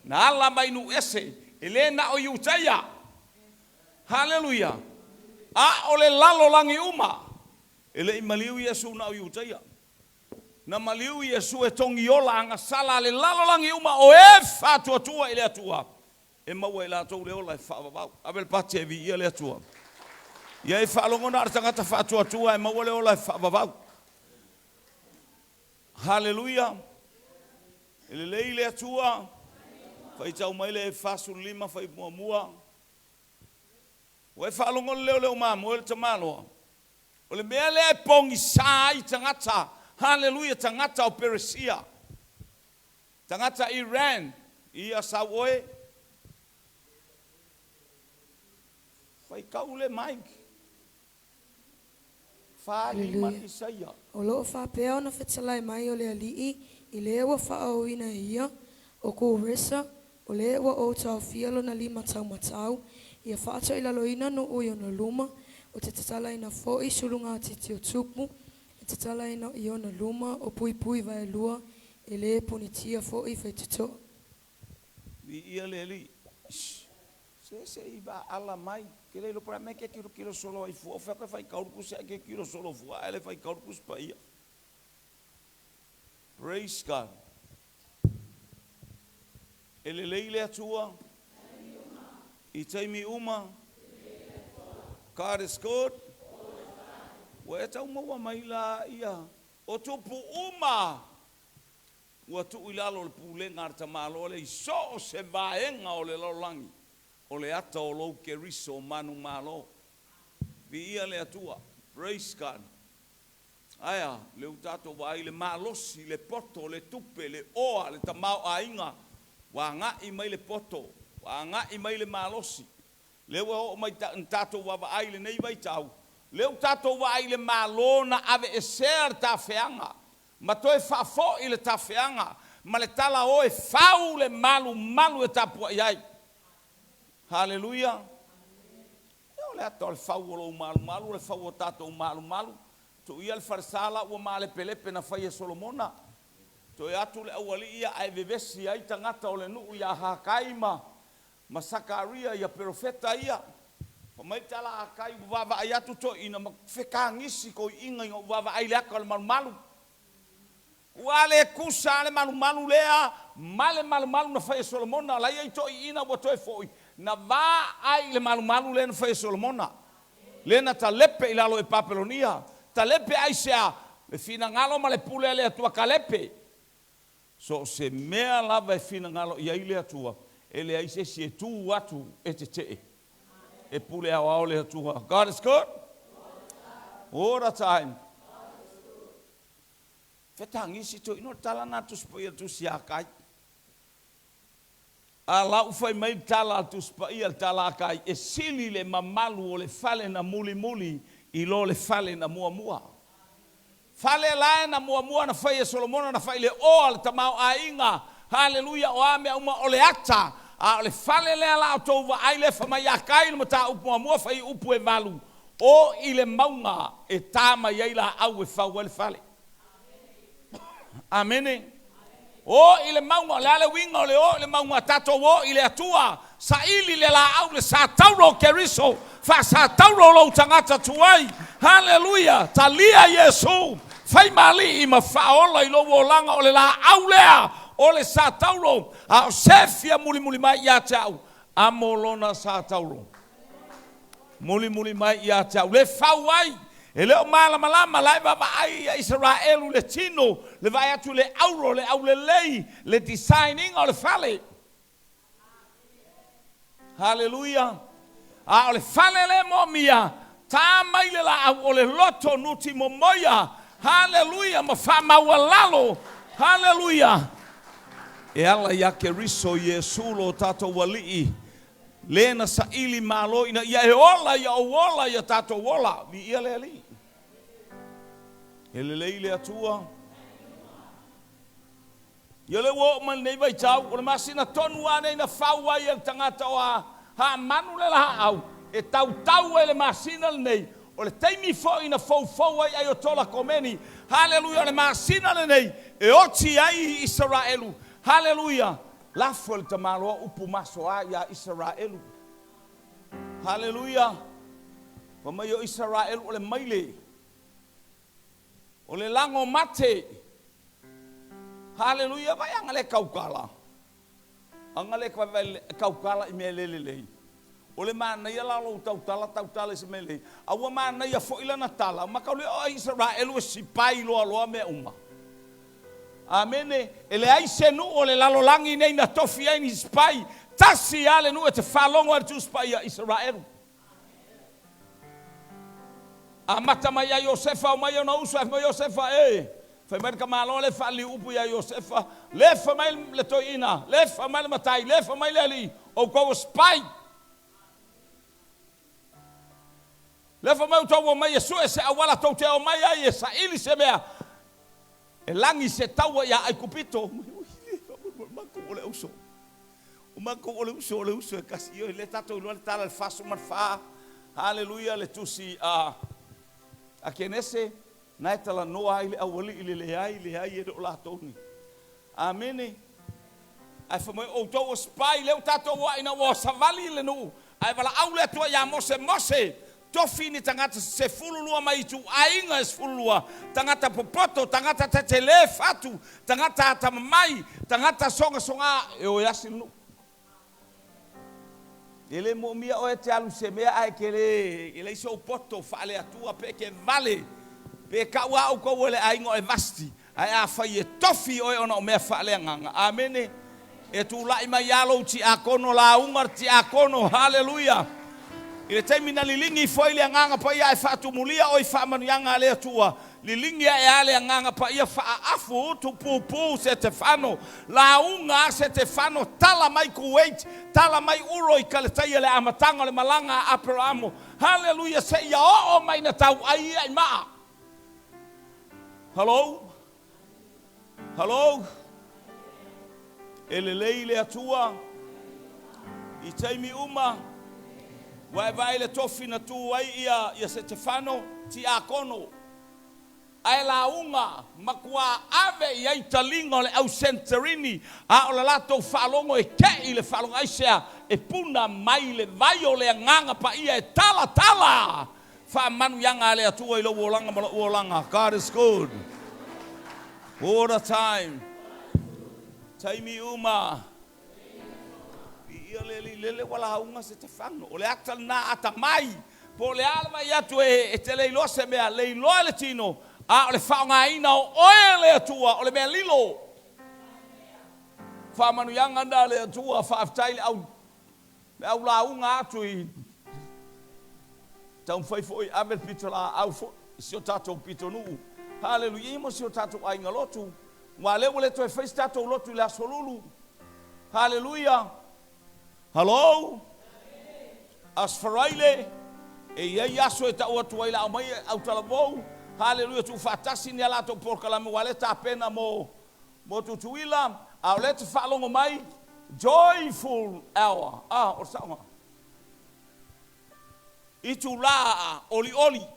Na ala mai nuu ese, e le na o Iutaia. Haleluia! A o le lalolagi uma. E le i maliu Iesu na o Iutaia. Na maliu Iesu e togiola agasala a le lalolagi uma o e faatuatua i le Atua e maua e latou le ola e faavavau. Ave le pati e viia le Atua. Ia e faalogo na o le tagata faatuatua e maua le ola e faavavau. Haleluia! E lelei le Atua. Faitau mai le 45 fuaiupu muamua. Ua e faalogo i le leo o le mamoe le tamaloa. O le mea lea e pogisa ai tagata, haleluia, tagata o Peresia, tagata Iran, ia sau oe, faitau le mic, 45 Haleluia. Isaia. O loo faapea ona fetalai mai o le Alii i le ua faaooina e ia, o Kuresa, o le ua ou taofia lona lima taumatau, ia faatoilaloina nuu i ona luma, o te tatalaina fo'i sulugatiti o tupu, e tatalaina i ona luma o puipui vaelua, e lē punitia fo'i faitotoa. Viia le Alii. Se se i ala mai. Ke le ilo pala me ke kilo kilo solo ai fua. O fea koe faitau le tusi ae ke kilo solo fua ae le faitau le Tusi Paia. Praise God. E lelei le Atua i taimi uma. God is good. Ua e tau maua mai la ia o tupu uma ua tuu i lalo o le pulega a le tamaloa lea i so o se vaega o le lalolagi o le ata o lou Keriso manumalo. Viia le Atua. Praise God. Ae a? Lea ua tatou vaai i le malosi, le poto, le tupe, le oa, le tamaoaiga, ua agai mai le poto, ua agai mai le malosi. Lea ua oo mai na tatou vaavaai i lenei vaitau, lea ua tatou vaai i le Malo na aveesea le tafeaga ma toe faafoi le tafeaga ma le tala o e fau le malumalu e tapuai ai. Haleluia! Ia o le ata o le fau o lou malumalu, o le fau o tatou malumalu. Tuu ia le falesa la ua malepelepe na fai e Solomona. Toe atu le aualii ia ae vevesi ai tagata o le nuu ia Hakai ma Sakaria ia perofeta ia. Fai mai le tala a Hakai, ua vaavaai atu toeaiina ma fetagisi toeaiina ina ua vaavaai i le ata o le malumalu. Ua le tusa lava le malumalu lea ma le malumalu na fai e Solomona. La e i ai toeaiina ua toe foi na vaai i le malumalu lea na fai e Solomona, lea na talepe i lalo e Papelonia. Talepe aisea? Le finagalo ma le pule a le Atua talepe. So o se mea lava e finagalo i ai le Atua, e leai se isi e tu atu e tetee. E pule aoao le Atua. God is good all the time. Fetagisi toeaiina, o le tala lena a le Tusi Paia, le Tusi a Hakai. A la ua fai mai le tala a le Tusi Paia, le tala a Kai, e sili le mamalu o le fale na mulimuli i lo le fale na muamua. Fale la na muamua na fai e Solomona na fai i le oa le tamaoaiga. Haleluia, o a mea uma o le ata. A o le fale lea la outou vaai lea fai mai ia Kai le mataupu muamua fai upu e valu, o i le mauga e ta mai ai laau e fau ai le fale. Amene. O i le mauga, o le a le uiga o le o i le mauga, tatou o i le Atua, saili le laau, le satauro o Keriso, faasatauro lou tagata tuai. Haleluia, talia Iesu, fai ma alii ma faaola i lou olaga, o le laau lea o le satauro, a o se fia mulimuli mai ia te au, amo lona satauro. Mulimuli mai ia te au, le fau ai, e le o malamalama la e vaavaai ia Isaraelu le tino, le vaai atu le auro, le aulelei, le design ina o le fale. Haleluia. A o le fale le moomia, tā mai le laau o le loto nuti momoia. Haleluia, ma faamaualalo. Haleluia. E ala ia Keriso Iesu lo tatou alii, le na saili malo ina ia e ola ia ou ola ia tatou ola. Viia le Alii. E lelei le Atua. Ia le ua oo mai lenei vaitau, o le masina tonu lava nei na fau ai e le tagata o Hamanu le laau, e tautau ai le masina lenei, o le taimi foi na foufou ai Aiotola Komeni. Haleluia, o le masina lenei e oti ai Isaraelu. Haleluia, lafo e le tamaloa upu masoa ia Isaraelu. Haleluia, fa mai o Isaraelu o le maile, o le lago mate. Haleluia, vai anga le kaukala. Anga le kaukala i mea lelelei. O le manaia la lou tautala tautala i se mea lelei. A ua manaia foi lana tala. Ma kau le o Isaraelu e sipai loa loa mea uma. Amene. E leai se nuu o le lalolagi nei na tofi ai ni sipai. Tasi lava le nuu e te faalogo ai le Tusi Paia Isaraelu. Amata mai ia Iosefa, o mai ona uso, ae fai mai Iosefa, e, fai mai le tamaloa le faaliliu upu ia Iosefa, le fai mai le toeaina, le fai mai le matai, le fai mai le alii, outou o spy. Le fai mai outou o mai e sue se auala tou te o mai ai e saili se mea, e lagi se taua ia Aikupito. Matou o le uso. O matou o le uso, o le uso e kasi. Ioe, lea tatou iloa le tala le 44. Haleluia, le tusi a Kenese, na e talanoa ai le aualii le leai, leai e le o latou ni. Amene. Ae fai mai outou o spy, lea ua tatou o ina ua savali le nuu. Ae valaau le Atua ia Mose, Mose, tofi ni tagata se 12 mai ituaiga e 12, tagata popoto, tagata tetele fatu, tagata atamamai, tagata sogasoga, e o e asi le nuu. E le moomia oe te alu se mea ae ke le, e leai sou poto faale-Atua pe ke vale, pe kau a outou e le aiga o Evasti, ae afai e tofi oe ona o mea faaleagaga. Amene. E tulai mai lava lou tiakono, lauga le tiakono, haleluia. I le taimi na liligi ifo ai le Agaga Paia ae faatumulia oe i faamanuiaga a le Atua, liligi ae a le Agaga Paia faaafu utu pupu Setefano, lauga a Setefano, tala mai Kuwait, tala mai Uro i Kaletaia le amataga o le malaga a Aperamo, haleluia, seia oo mai na tauai ia i maa. Hello? Hello? E lelei le Atua i taimi uma, ua e vaai le tofi na tu ai ia Setefano, tiakono, ae lauga matua ave i ai taliga o le au Senterini, a o le latou faalogo e kei le faalogo aisea, e puna mai le vai o le Agaga Paia e talatala faamanuiaga a le Atua i lou olaga ma lou olaga. God is good all the time. Taimi uma. Viia le Alii, lele ua lauga Setefano. O le ata lena ata mai. Po o le a le vaai atu e te le iloa se mea, le iloa le tino, a o le faaaogaina o oe le Atua, o le mea lilo. Faamanuiaga na le Atua, faafetai le au, le au lauga atu i taumafai foi ave le pito laau foi i si o tatou pitonuu. Haleluia, ia ma si o tatou aiga lotu. Ua lea ua le toe fai se tatou lotu i le aso Lulu. Haleluia. Hello? Aso Faraile, e i ai aso e tau atu ai la aumai autalavou. Haleluia, tuufaatasi ni a latou polokalame ua le tapena mo mo Tutuila, a o lea te faalogo mai joyful hour. Ah, o le saoga. Itulā olioli.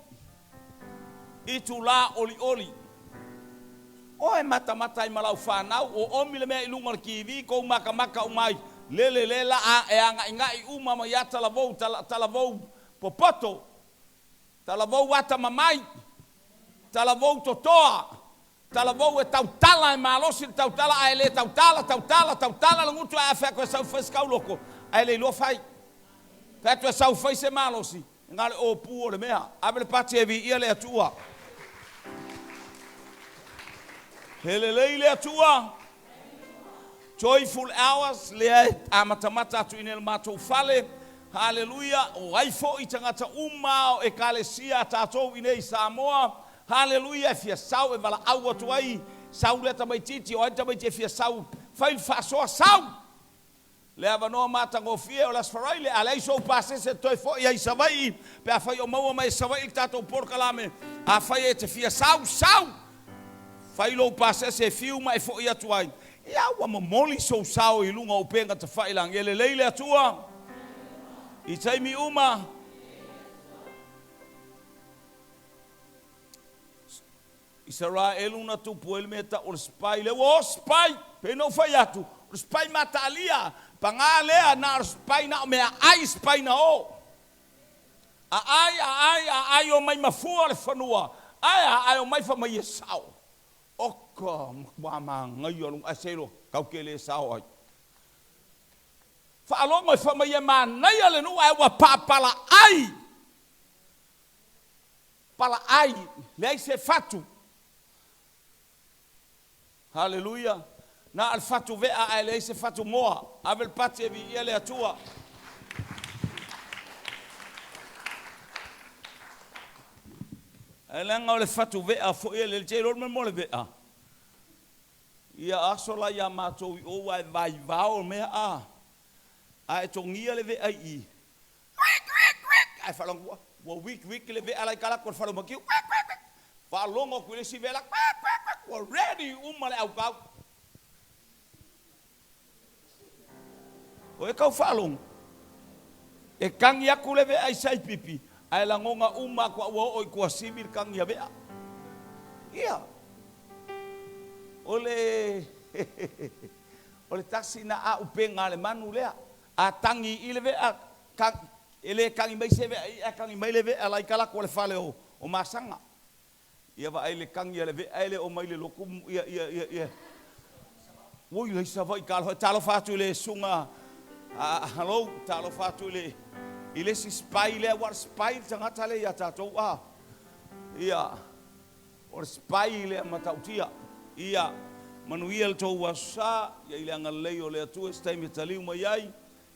Itulā olioli. Oe matamata ai ma lau fanau, o omi le mea i luga o le TV, kou makamaka uma ai, lele le la a e agaigai uma mai ia talavou, tala, talavou popoto, talavou atamamai, talavou totoa, talavou e tautala e malosi le tautala, ae le tautala, tautala, tautala le gutu ae afe atu e sau fai se kauloko, ae le iloa fai. Fai atu e sau fai se malosi, na o le ōpū o le mea. Ave le pati e viia le Atua. He lelei le Atua. Joyful hours, lea e amatamata atu i nei le matou fale. Haleluia, o ai foi tagata uma o ekalesia a tatou i nei i Samoa. Haleluia, e fia sau e valaau atu ai, sau lea tamaitiiti, o ai le tamaiti e fia sau, fai le faasoa, sau! Le avanoa matagofie o le Aso Faraile, a leai sou pasese toe foi ai i Savaii, pe afai o maua mai e Savaii le tatou polokalame, afai e te fia sau, sau! Fai lou pasese e fiu ma e foi atu ai. Ia, ua momoli sou sao i luga o upega tafailagi. E lelei le Atua i taimi uma. Isaraelu na tupu ai le mea e tau o le spy lea ua o spy pei ona ou fai atu o le spy mataalia paga lea na o le spy na o meaai spy na o aai aai aai omai mafua le fanua ae a ae omai fai mai e sao oka matua manaia lou ae seiloa tatou te le sao ai faalogo e fai mai e manaia le nuu ae ua papalaai palaai, leai se fatu. Haleluia! Na o le fatu vea ae leai se fatu moa. Ave le pati e viia le Atua. Ae leaga o le fatu vea foi e lele te iloa le mea mo le vea. Ia aso la ia matou i o ua e vaivao mea a. A e togia le vea i i, Ae faalogo atu, ua wik wik le vea la e i talaatu o le fale o Matiu. Faalogo atu i le isi vea la, ua ready uma le aukau. O e tau faalogo, e tagi atu le vea i Saipipi, ae lagona uma atu a ua oo i Tuasivi le tagi a vea. Ia, o le o le tasi na aupega a le manu lea. A tagi i le vea, e le tagi mai se vea i, ae tagi mai le vea la i talaatu o le fale o Masaga. Ia vaai le tagi a le vea e le o mai le lotu, ia, ia, ia, ia. Ui, lai Savaii, talofa, talofa atu i le susuga a Halou, talofa atu i le, i le isi spy lea, ua o le spy le tagata lea ia tatou, a. Ia, o le spy lea matautia. Ia, manuia le tou aso sa, ia i le agalelei o le Atua i se taimi e taliu mai ai.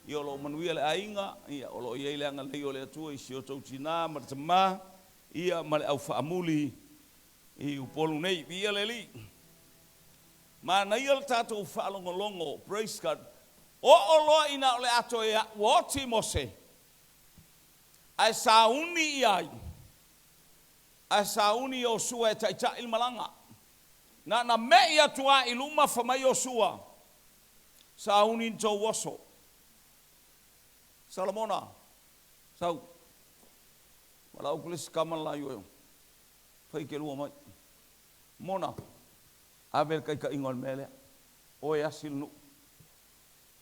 Ia o lo o manuia le aiga, ia o lo o i ai le agalelei o le Atua i si o outou tinā ma le tamā, ia ma le au faamuli i Upolu nei. Viia le Alii. Manaia le tatou faalogologo, praise God. Oo loa ina o le a toe ua oti Mose, ae sauni i ai, ae sauni Iosua e taitai le malaga. Na ona me'i atu lava i luma fai mai Iosua, Sauni ni tou oso. Solomona, sau. Valaau atu le isi tama le la i o, fai kelua mai. Mona, ave le taitaiga o le mea lea. Oe e asi le nuu.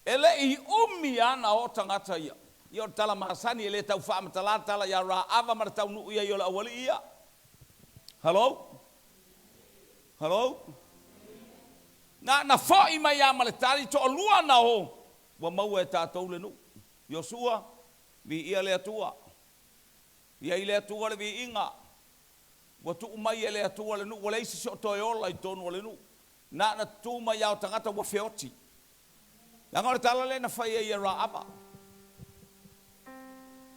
E le i umi lava na o tagata ia. Ia o le tala masani e le tau faamatala le tala ia Raava ma le taunuu i ai o le aualii ia. Hello? Hello? Na na foi mai lava ma le tali, toalua na o, ua maua e tatou le nuu. Iosua, viia le Atua. I ai le Atua le viiga. Ua tuu mai e le Atua le nuu, ua leai se isi o toe ola i totonu o le nuu. Na ona tutu mai lava o tagata ua feoti. Leaga o le tala lea na fai ai e Raava.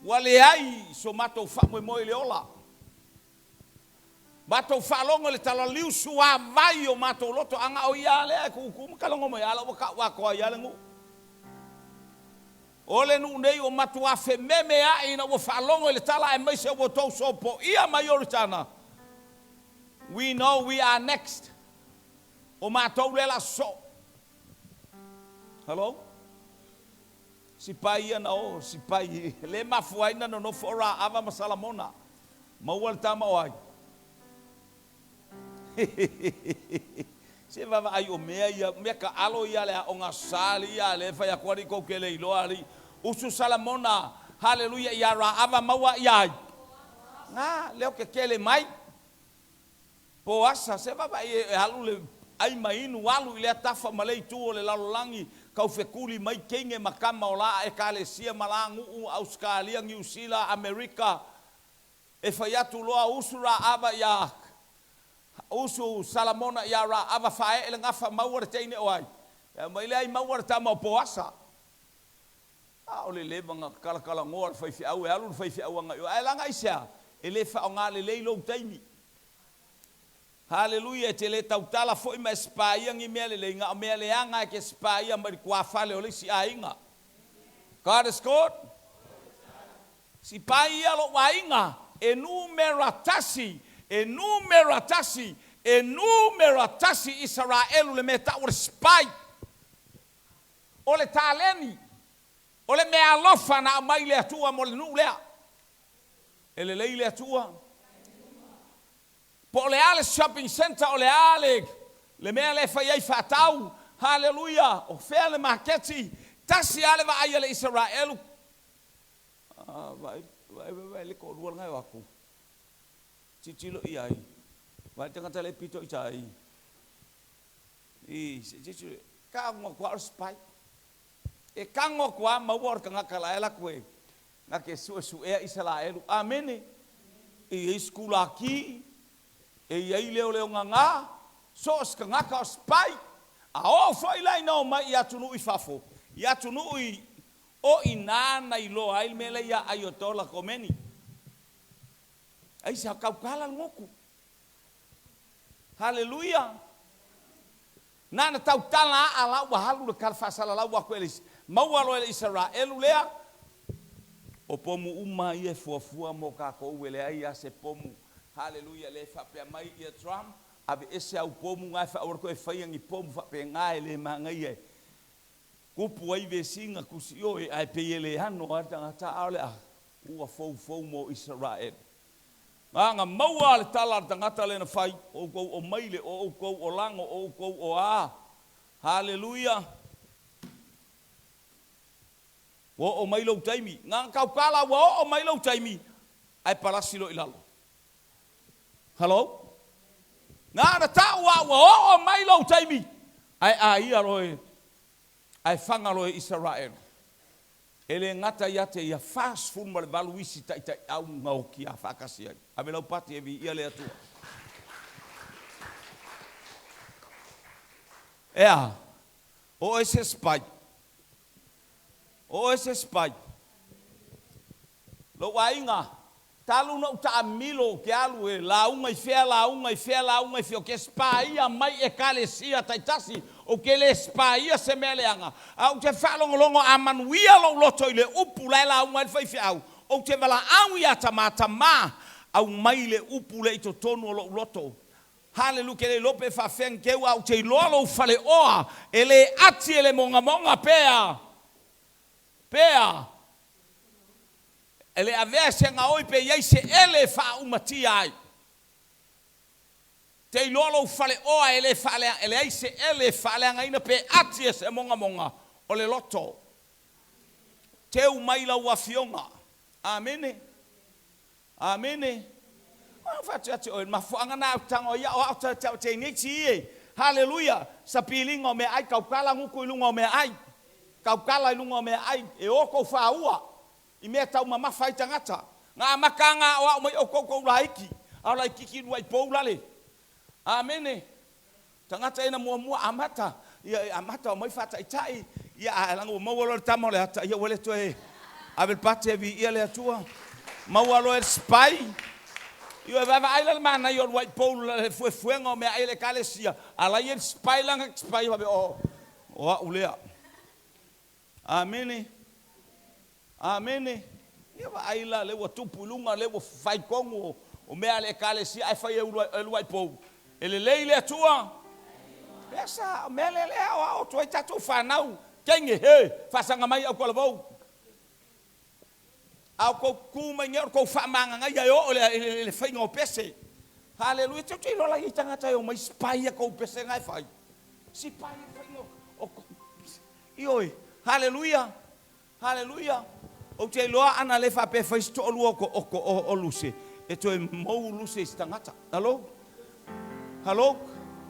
Ua leai so matou faamoemoe i le ola. Matou faalogo i le talaliu suavai o matou loto, a na o ia lava lea e tutu ma talogo mai, a la ua tau atoa ai lava le nuu. O le nuu nei ua matuā fememea'i ina ua faalogo i le tala aemaise ua outou sopoia mai Ioritana. We know we are next. O matou lea o le a sosoo. Hello? Sipai ia na o, sipai. Le mafua ai na nonofo o Raava ma Salamona. Maua le tama o ai? Se vaavaai o mea ia, mea kaalo ia a le aoga Aso Sa alii a lea e fai atu alii kou te le iloa alii. Usu Salamona, haleluia ia Raava maua ia ai? Na, lea o te kele mai. Poasa, se vaavaai e alu le ai ma inu alu i lea tafa ma lea itu o le lalolagi kau fekuli mai teine ma tama o la ekalesia ma la nuu Ausetalia, Niusila, Amerika, E fai atu loa usu Raava iā usu Salamona iā Raava faaee le gafa maua le teine o ai. E aumai lea ai maua le tama o Poasa. A o le leva na talatalanoa le faifeau e alu le faifeau agai o ae laga aisea? E le faaaoga lelei lou taimi. Haleluia e te le tautala foi ma e sipaia ni mea lelei na o mea leaga e te sipaia mai le tuafale o le isi aiga. God is good. Sipai ia lou aiga e numera tasi, e numera tasi, e numera tasi Isaraelu le mea e tau o le sipai. O le taleni, o le meaalofa na aumai le Atua mo le nuu lea. E lelei le Atua. Po o le a le shopping centre, o le a le, le mea lea e fai ai faatau, haleluia, o fea le maketi, tasi lava le vaai a le Isaraelu, Vaai, vaai, vaai le toalua lena e o atu. Tilotilo i ai. Vaai le tagata lea e pito i tai. I, se tilotilo. Tago atu lava o le spy. E tago atu lava maua o le tagata la e alu atu e na te suesuea Isaraelu. Amene. E i ai sikulaki, e i ai leoleogagā, so o se tagata o spy. A oo foi la ina omai i atunuu i fafo, i atunuu i O i nā na iloa ai le mea lea ia Ayatollah Khomeini. Aisea? Tautala le motu. Haleluia! Na na tautala a la ua alu le tala faasalalau atu e le maua loa e le Isaraelu lea. O pomu uma ia e fuafua mo tatou e leai a se pomu. Haleluia! Lea e faapea mai ia Trump, aveese au pomu na e faaauau atu e faia ni pomu faapena e le manaia e Tupu ai vesiga tusi oe, ae pei e le ano lava le tagata, a o le a? Ua foufou mo Isaraelu. Na na maua le tala a le tagata lea na fai, o outou o maile, o outou o lago, o outou o a. Haleluia! Ua oo mai lou taimi. Na na tautala ua oo mai lou taimi, ae palasi loa i lalo. Hello? Na ona tau a ua oo mai lou taimi, ae aia loe, ae faga loe Isaraelu. E le gata ia te ia 48 isi taitaiau na okia faatasi ai. Ave lau pati e viia le Atua. Ea, o oe se spy. O oe se spy. Lou aiga, talu na ou taamilo ou te alu e lauga i fea, lauga i fea, lauga i fea, ou te spaia mai ekalesia taitasi, ou te le spaia se mea leaga, a ou te faalogologo a manuia lou loto i le upu la e lauga ai le faifeau, ou te valaau ia Tama, Tama, aumai le upu lea i totonu o lou loto. Haleluia, ke le iloa pe faafefea ni teu, a ou te iloa lou faleoa e le ati e le mogamoga pea, pea, e le avea se gaoi pe i ai se ele e faaumatia ai. Te iloa lou faleoa e le faalea, e leai se ele e faaleagaina pe ati e se mogamoga o le loto. Teu mai lau afioga. Amene. Amene. Ua fatu atu oe, mafuaaga na au tago ai ao ao ta tau te nei ti e. Haleluia. Sa piliga o meaai, tautala gutu i luga o meaai. Tautala i luga o meaai. E o tou faaua i mea tau mamafa ai tagata. Na amata aga aoao mai outou tou laiti, a o laititi luai pou lale. Amene. Tagata ina muamua amata, ia e amata omai faataitai, ia ae laga ua maua loa le tama o le ata, ia ua le toe ave le pati e viia le Atua. Maua loa e le sipai. Ioe, vaavaai la le manaia o luai pou le fuefuega o meaai a le Ekalesia, a la e i ai le sipai laga te sipai faapea, o, o au lea. Amene. Amene. Ia vaai la lea ua tupu i luga, lea ua fai tonu o mea a le Ekalesia ae fai e uluai pou. E lelei le Atua. Lea sa, o mea lea lea aoao atu ai tatou fanau. Teine, he, faasaga mai au talavou. A o tou tu mai nei o le tou faamagagaia e oo i le faiga o pese. Haleluia. Tou te iloa la e i ai tagata e omai spy a tou pese na e fai. Spy le faiga o Ioe. Haleluia. Haleluia. Ou te iloa ana le faapea e fai se toalua o luse, e toe mou luse i se tagata. Hello? Hello?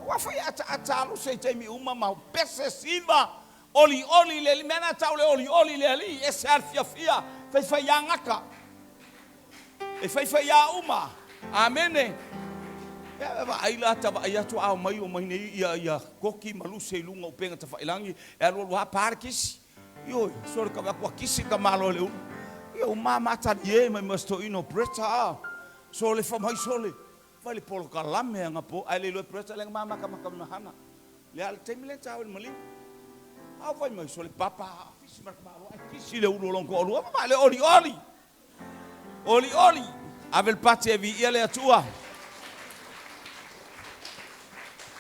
Ua fai ataata a luse i taimi uma ma pese siva, olioli le alii. Mea na tau le olioli le alii, ese lava le fiafia, faifaiā gata. E faifaiā uma. Amene. Ia vaai la, ta vaai atu a omai omai nei ia ia koki ma luse i luga o upega tafailagi, e alualu lava pa le kisi. Ioe, sole ka vaai atu ua kisi le tamaloa i le ulu. Ia ua mama talie mai ma si toeaina o Bretta a. Sole fai mai sole, fai le polokalame anapo ae le iloa e Bretta lea na ma matamata mai ma hana. Le a le taimi lea na taua i le maliu. A o fai mai sole papa fisi ma le tamaloa ae kisi le ulu o lona toalua. Vaai le olioli. Olioli, ave le pati e viia le Atua.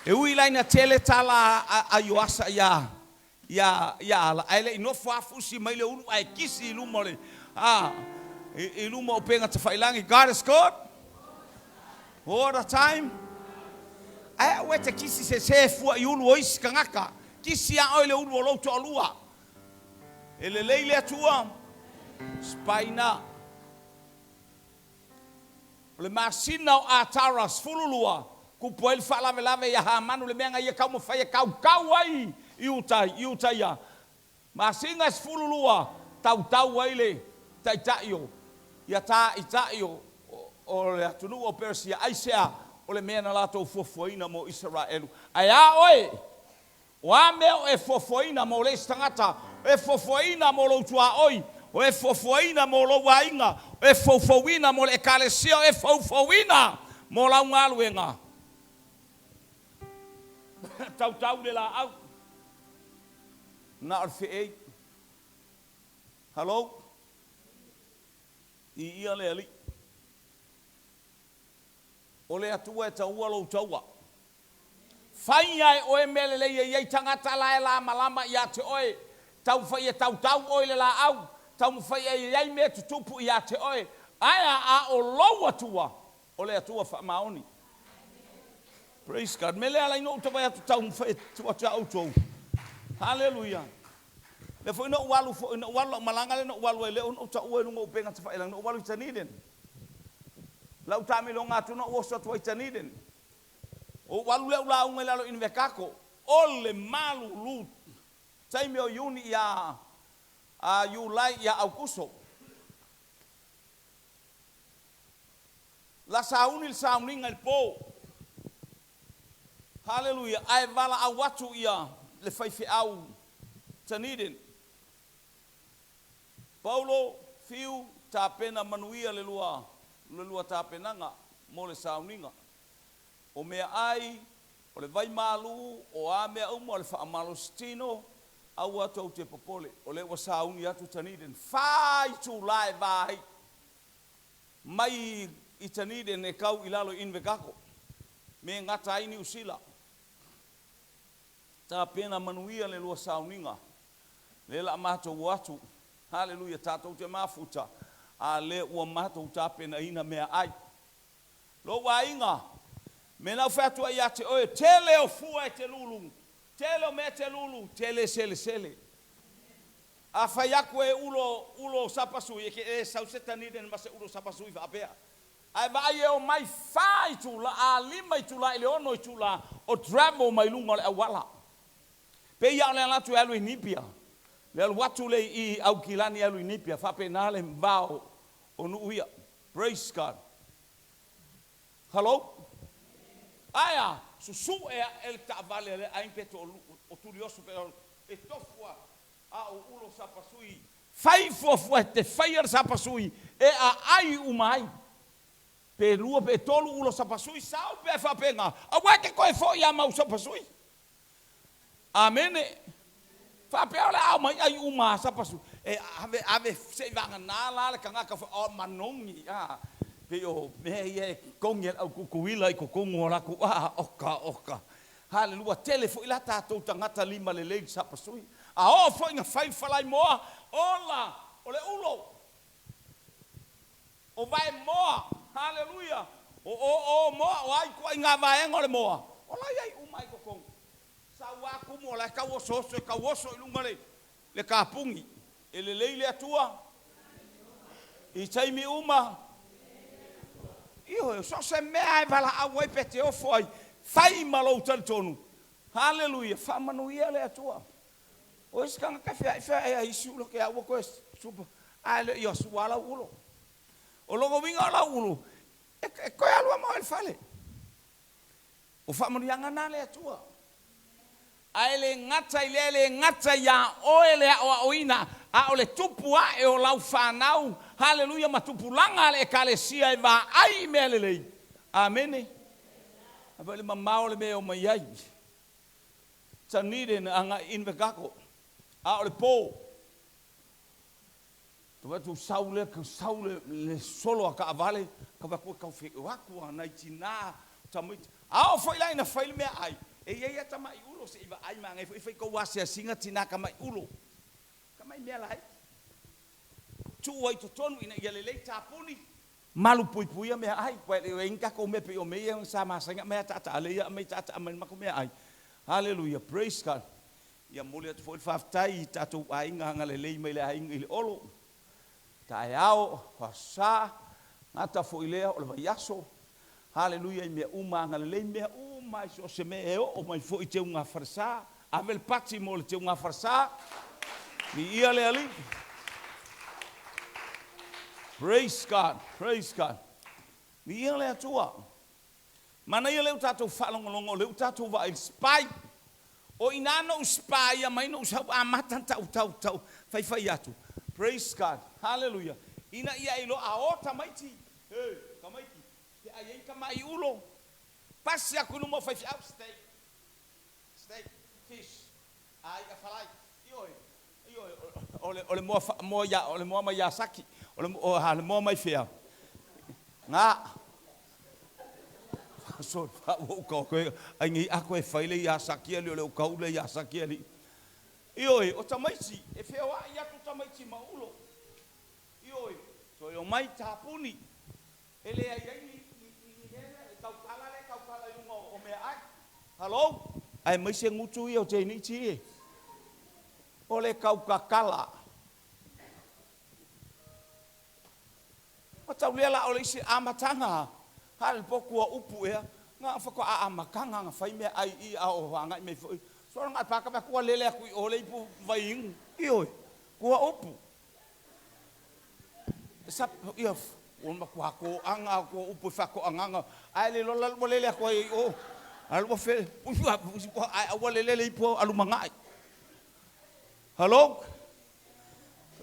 E ui la ina tele tala a Ioasa ia ia ia ala, ae le i nofo lava fusi mai le ulu ae kisi i luma o le a i luma o upega tafailagi. God is good all the time. Ae aua e te kisi sese fua i ulu o isi tagata. Kisi lava oe i le ulu o lou toalua. E lelei le Atua. Spaina. O le masina o Atara 12, tupu ai le faalavelave ia Hamanu le mea na ia taumafai e tautau ai i uta i uta ia. Masina e 12, tautau ai le taitai o ia taitai o o le atunuu o Peresia, aisea? O le mea na latou fuafuaina mo Isaraelu. Ae a oe? O a mea o e fuafuaina mo le isi tagata, o e fuafuaina mo lou tuaoi, o e fuafuaina mo lou aiga, o e foufouina mo le Ekalesia, o e foufouina mo lau galuega. Tautau le laau, na o le feei. Hello? I ia le Alii. O le Atua e taua lou taua. Faia e oe mea lelei e i ai tagata la e lamalama ia te oe. Taumafai e tautau oe i le laau, taumafai e i ai mea tutupu ia te oe, ae a o lou Atua, o le Atua faamaoni. Praise God. Mea lea ala ai na ou tavai atu taumafai e tuu atu ia outou. Haleluia. Lea foi na ou alu foi, na ou alu lau malaga lea na ou alu ai lea na ou taua i luga o upega tafailagi, na ou alu i Dunedin. Lau taamiloga atu na ou oso atu ai i Dunedin. Ou alu lea ou lauga i lalo i Invercargill, o le malulu taimi o Iuni ia a Iulai ia Aukuso. La sauni le sauniga i le po. Haleluia! Ae valaau atu ia le faifeau Dunedin. Paulo, Fiu, tapena manuia le lua le lua tapenaga mo le sauniga. O meaai, o le vai malu, o a mea uma, o le faamalositino, aua tou te popole, o lea ua sauni atu Dunedin, fa itula e va ai mai i Dunedin e kau i lalo i Invercargill, me gata ai Niu Sila. Tapena manuia le lua sauniga, lea la matou o atu, haleluia, tatou te mafuta, a lea ua matou tapenaina meaai. Lou aiga, me na ou fai atu ai ia te oe, tele o fua e te lulu, tele o mea e te lulu, tele selesele. A fai atu e ulo, ulo sapasui, e ke e sau se Dunedin ma se ulo sapasui faapea. Ae vaai e omai fa itula, a lima itula i le ono itula o travel mai luga o le auala. Pei lava o le ala atu e alu i Nipia, le alu atu le i Aukilani e alu i Nipia, faapena le va o nuu ia. Praise God. Hello? Ae a? Susue ae le taavale a le aiga pe toalu, o Tulioso pe e tofu a a o ulo sapasui. Fai fuafua e te faia le sapasui e aai uma ai. Pe lua pe tolu ulo sapasui, sau pea e faapena, aua e te toe foi a mau sapasui. Amene. Faapea o le a omai ai uma a sapasui, e ave, ave seivagana la le tagata foi o manogi, a, pei o mea ia e togi e le au kukuila i totonu o latou aa, oka, oka. Haleluia, ua tele foi la tatou tagata limalelei i le sapasui. A oo foi ina fai le falaimoa, ola, o le ulo, o vaemoa, haleluia, o oo moa, o a ituaiga vaega o le moa, o la e i ai uma i totonu. Sau lava tumu o la e tau osooso e tau oso i luga le, le kapuni. E lelei le Atua i taimi uma. Ioe, so o se mea e valaau ai pe te ofo ai, fai ma lou talitonu. Haleluia, faamanuia le Atua. O isi tagata e feai feai ai isi ulo te au ua toe supa, ae le i sua lau ulo. O lona uiga o lau ulo, e, e toe alu lava ma oe i le fale. O faamanuiaga na a le Atua. Ae le gata i lea, e le gata iā oe le aoaoina, a o le tupu ae o lau fanau, haleluia, ma tupulaga a le Ekalesia e vaai i mea lelei. Amene. Ae foi le mamao le mea e omai ai. Dunedin agai i Invercargill, a o le po. Tau vaai atu sau lea, sau le, le solo a taavale, tau vaai atu e tau feoai atu a nai tinā, tamaiti. A oo foi la ina fai le meaai, e i ai lava tamai ulo se i vaai, manaia foi fai tou asiasiga tinā tamai ulo, tamai mea laiti, tuu ai i totonu ina ia lelei tapuni, malu puipuia meaai, aua e le o i ai ni tatou mea pei o mea ia sa masani ona aumai ataata lea aumai taataa mai le matou meaai. Haleluia, praise God. Ia momoli atu foi le faafetai i tatou aiga agalelei mai le aiga i le Olo, taeao, o Aso Sa, gata foi lea o le vaiaso. Haleluia i mea uma agalelei, mea uma i so o se mea e oo mai foi i teuga falesa. Ave le pati mo le teuga falesa. Viia le Alii. Praise God, praise God. Viia le Atua. Manaia lea ua tatou faalogologo, o lea ua tatou vaai i le spy. O i ina na ou spy ia mai na ou sau amata ona tau tau tau faifai atu. Praise God. Hallelujah. Ina ia iloa a o tamaiti, hey, tamaiti, pe a i ai ni tamai ulo, pasi atu i luma o faifeau, steak, steak, fish, a i'a falai. Ioe, ioe, o le, o le moa, moa ia, o le moa mai Iasaki, o le, o, le moa mai fea? Gā. Sorry, ua ou tau atu ai nei a toe fai le Iasaki ali o le ukau le Iasaki ali. Ioe, o tamaiti, e feoai atu tamaiti ma ulo. Ioe, toe omai tapuni. E leai ai ni, ni, ni, ni mea lea, e tautala lea e tautala i luga o, o meaai. Hello? Aemaise gutu ia o teiniiti e. O le tautatala. Mataulia la o le isi amataga ha le potu a upu ea na faatoa amataga na fai meaai i a o agai mai foi. So na pa ka kua lele atu i o le ipu vaiinu. Ioe, kua upu. Sa ia o matua toaga kua upu e faatoagaga ae le lola ua lele atu ai i o. Alu ua fe ae aua le lele ipu alu maga'i. Hello?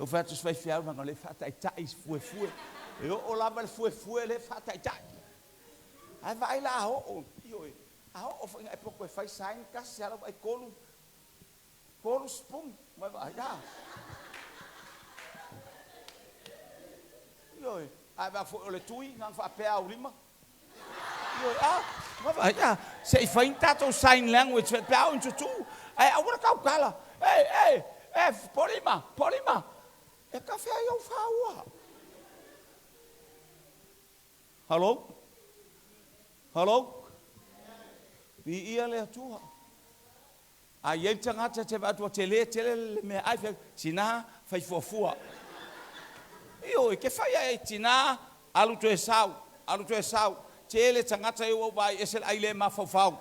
O fai atu si faifeau leaga o lea e faataitai i fuefue. E oo lava le fuefue lea e faataitai. Ae vaai la a oo, ioe, a oo foi ina e poto e fai sign tasi lava lau vaai tolu, tolu spoon, mai vaai, a. Ioe, ae vaai foi o le tui, na ona faapea au lima. Ioe, a, mai vaai, a, se i fai ni tatou sign language faapea au ni tutu, ae aua le tautala, e, e, e, polima, polima, e kafe ai ou faua. Hello? Hello? Viia le Atua. A i ai le tagata te vaai atu ua tele tele le meaai, fai atu, tina, fai fuafua. Ioe, ke fai ai tina, alu toe sau, alu toe sau. Tele tagata ia ua ou vaai ese le ai le mafaufau.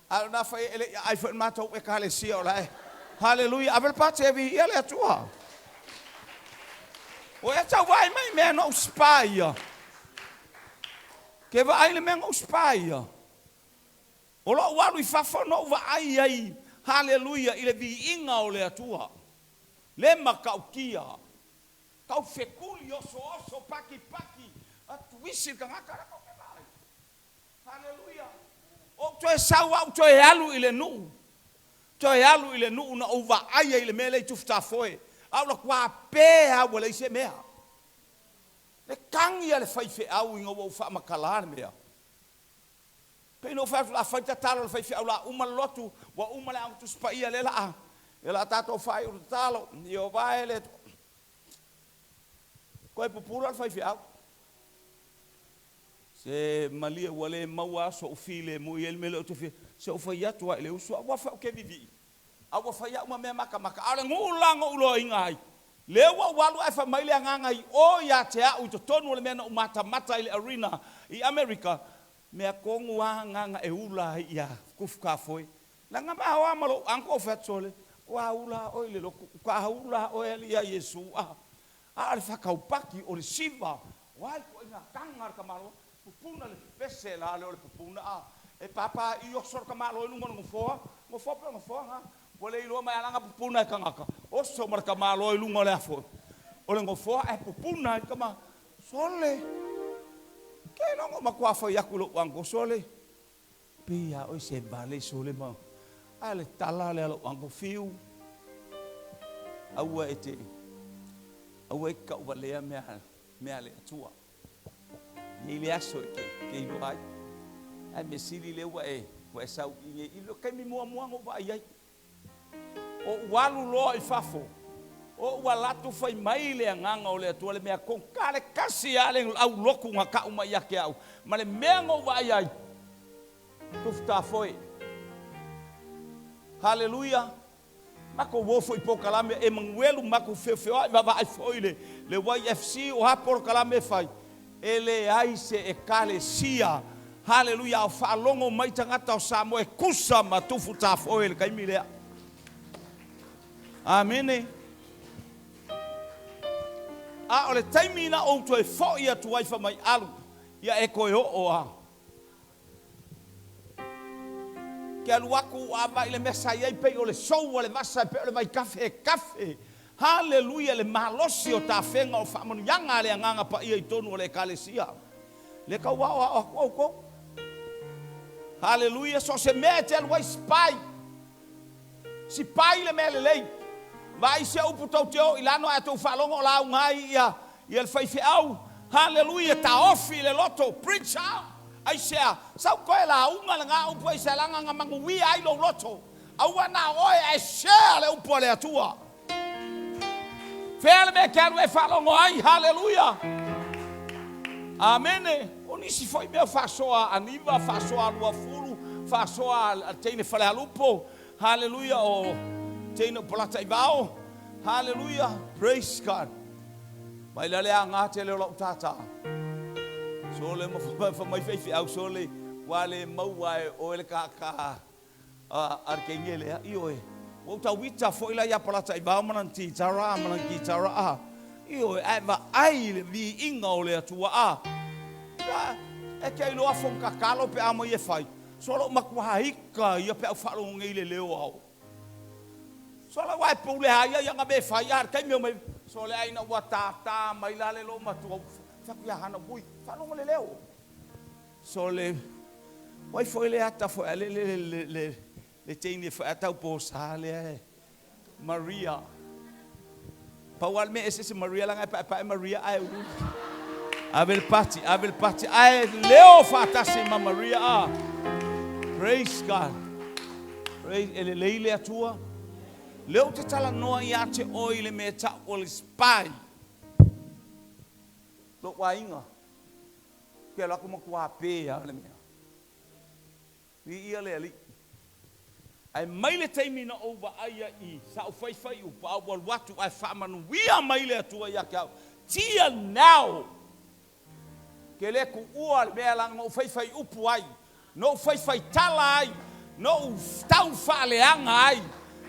A o lena fai e le i aai foi le matou ekalesia o la e. Haleluia, ave le pati e viia le Atua. O ea tau vaai mai i mea na ou spa ia. Ke vaai le mea na ou spa ia. O lou alu i fafo na ou vaai ai, haleluia, i le viiga o le Atua. Le matautia. Tau fekuli, osooso, pakipaki, atuisi le tagata la tou te vaai. Haleluia. Ou toe sau au toe alu i le nuu. Toe alu i le nuu na ou vaai ai i le mea lea i Tufutafoe, a o le matua pe lava ua leai se mea. Le tagi a le faifeau ina ua ou faamatala le mea. Pei ona ou fai atu, o le a fai le tatalo a le faifeau o le a uma le lotu, ua uma le Aoga Tusi Paia, lea o le a, ia o le a tatou faaiu i le tatalo. Ieova e le Atua. Toe pupula le faifeau. Se malie ua le maua lava sou filemu e i ai le mea lea ou te fia, se i ou fai atu lava i le uso, aua foi ou te vivii, a ua fai au ma mea matamata. A o le nuu la na ou iloaina ai, lea ua ou alu ae fai mai le agaga i o ia te au i totonu o le mea na ou matamata ai i le arena i Amerika, mea tonu lava na na e ula ai ia Tufutafoe. Leaga ma o lava ma lou uncle ou fai atu, sole, ua ula lava oe i le lotu, ua ula lava oe alii ia Iesu a. A o le faataupati, o le siva, o a ituaiga taga a le tamaloa, pupuna le pese la lea o le pupuna a, e papa i oso le tamaloa i luga o le nofoa, nofoa pe o le nofoa lena, ua le iloa mai lava la ona pupuna e tagata, oso ma le tamaloa i luga o le a foi, o le nofoa ae pupuna ai le tama. Sole, keiloga o matua fai atu i lou uncle, sole, pei lava oe se vale sole ma, a o le tala lea a lou uncle, Fiu, aua e te, aua e te tauvalea mea, mea a le Atua. E i ai le aso e te, te iloa ai. Ae mea sili lea ua e, ua e sau i i i le taimi muamua na ou vaai ai. Ou alu loa i fafo, ou alu atu fai mai le Agaga o le Atua, le mea tonu, ta le tasi lava le aulotu na tau mai ia te au, ma le mea na ou vaai ai, Tufutafoe. Haleluia! Matou o foi i polokalame Emanuelu, matou feofeoai vaavaai foi le le YFC o a polokalame e fai, e leai se ekalesia, haleluia, a o faalogo mai tagata o Samoa e tusa ma Tufutafoe i le taimi lea. Amene. A o le taimi na ou toe foi atu ai fai mai alu, ia e toe oo lava. Ke alu atu ua vaai i le mea sa i ai pei o le sou a le vasa e pei o le vaitafe e tafe. Haleluia le malosi o tafega o faamanuiaga a le Agaga Paia i totonu o le Ekalesia. Lea tau aoao atu outou. Haleluia so o se mea e te alu ai spy. Sipai le mea lelei. Vaai se upu tou te o i lano ae tou faalogo o lauga ai ia ia le faifeau. Haleluia taofi i le loto. Preach out. Aisea? Sau toe lauga lena upu aisea leaga na manuia ai lou loto. Aua na o oe ae share le upu a le Atua. Fea le mea e te alu e faalogo ai? Haleluia. Amene. O nisi foi mea faasoa a Aniva, faasoa a Luafulu, faasoa a teine Falealupo. Haleluia. O teine o Polataivao. Haleluia. Praise God. Mai la le aga tele o lau tātā. Sole ma fa mai faifeau sole ua le maua e oe le kākā a le teine lea. Ioe. Ua ou tauita foi la ia Polataivao ma lana titara ma lana kitara a. Ioe, ae vaai i le viiga o le Atua a. E te iloa fono tatalo pe a omai e fai. Solo matua ika ia pe a ou faalogo nei i le leo ao. Solo aua e pule lava ia i ana mea e fai, a o le taimi e omai, sole ai ina ua tātā mai la le loomatua, fai atu ia Hana, ui, faalogo le leo. Sole, o ai foi le ata foi a le, le, le, le, le teine foi a tau posa lea e Maria. Pau lava le mea eseese Maria leaga e paepae Maria ae ulu. Ave le pati, ave le pati, ae leo faatasi ma Maria a. Praise God. Praise, e lelei le Atua. Lea ou te talanoa ia te oe i le mea e tau o le spy. Lou aiga, ke alu atu matua pe lava le mea. Viia le Alii. Ae mai le taimi na ou vaai ai i sa ou faifai upu a ou alu atu ae faamanuia mai le Atua ia te au. Till now, ke le tuua le mea leaga na ou faifai upu ai, na ou faifai tala ai, na ou tau faaleaga ai.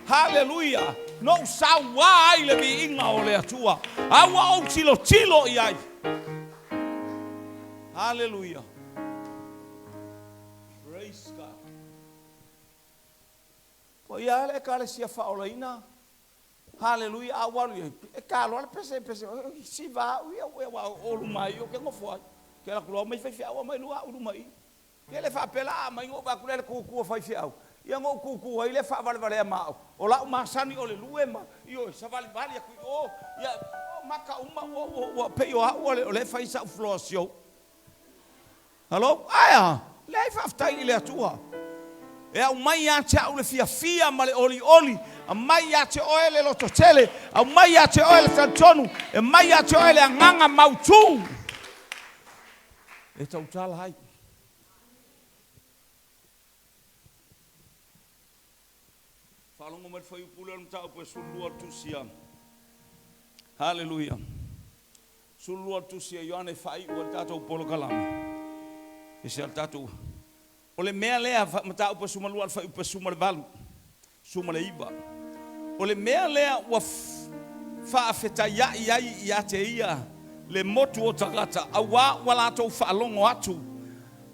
Haleluia! Na ou sauā ai le viiga o le Atua, a ua ou tilotilo i ai. Haleluia! Praise God. O ia le ekalesia faaolaina. Haleluia. A ua alu i ai, e taloa le pese, pese, siva au ia, ua o luma ai o ke nofo ai. Ke alu atu loa omai faifeau, omai lua au luma i. Ke le faapea la a aumai ona ou vaai atu lea i le tutu o faifeau. Ia na ou kūkū ai lea faavalevalea ma au. O la'u masani o le lue ma, ioe, savalivali atu i o, ia, o maka uma ua, ua, ua pei o a'u o lea e fai sa'u floor show. Hello? Ae a? Leai, faafetai i le Atua. E aumai ia te a'u le fiafia ma le olioli, aumai ia te oe le lototele, aumai ia te oe le talitonu, e aumai ia te oe le agaga mautū e tautala ai. Faalogo mai le fuaiupu lea o le mataupu e 12 o le tusi a. Haleluia. 12 o le tusi a Ioane e faaiu ai le tatou polokalame. E se o le tatou. O le mea lea, mataupu e 12 le fuaiupu e 18, 19. O le mea lea ua faafetaiai ai ia te ia le motu o tagata, auā ua latou faalogo atu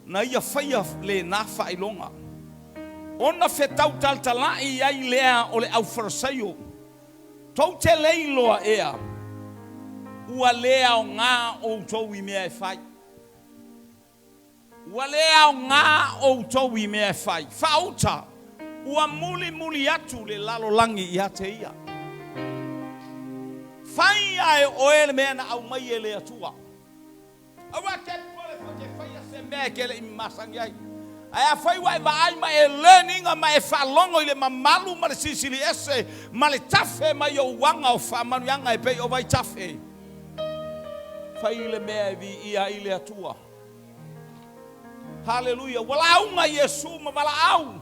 na ia faia lena faailoga. Ona fetau talatalai ai lea o le aufarasaio, tou te le iloa ea, ua le aoga outou i mea e fai. Ua le aoga outou i mea e fai. Faauta, ua mulimuli atu le lalolagi ia te ia. Fai a e oe le mea na aumai e le Atua. Aua te pole foi te faia se mea e te le i masani ai. Ae afai ua e vaai ma e learn ma e faalogo i le mamalu ma le silisili ese ma le tafe mai o uaga o faamanuiaga e pei o vaitafe. Fai le mea e viia ai le Atua. Haleluia. Ua lauga Iesu ma valaau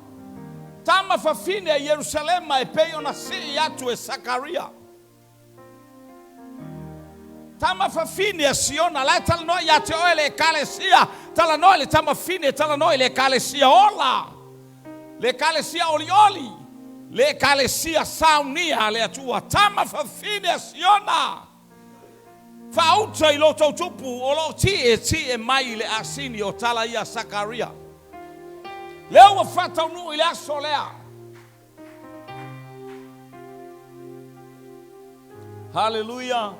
tama fafine a Ierusalema e pei ona sii atu e Sakaria. Tama fafine a Siona, la e talanoa ia te oe le ekalesia, talanoa i le tamafine, talanoa i le ekalesia ola, le ekalesia olioli, le ekalesia saunia a le Atua. Tama fafine a Siona, faauta i lo outou tupu o lo o tietie mai i le asini o tala ia a Sakaria. Lea ua faataunuu i le aso lea. Haleluia.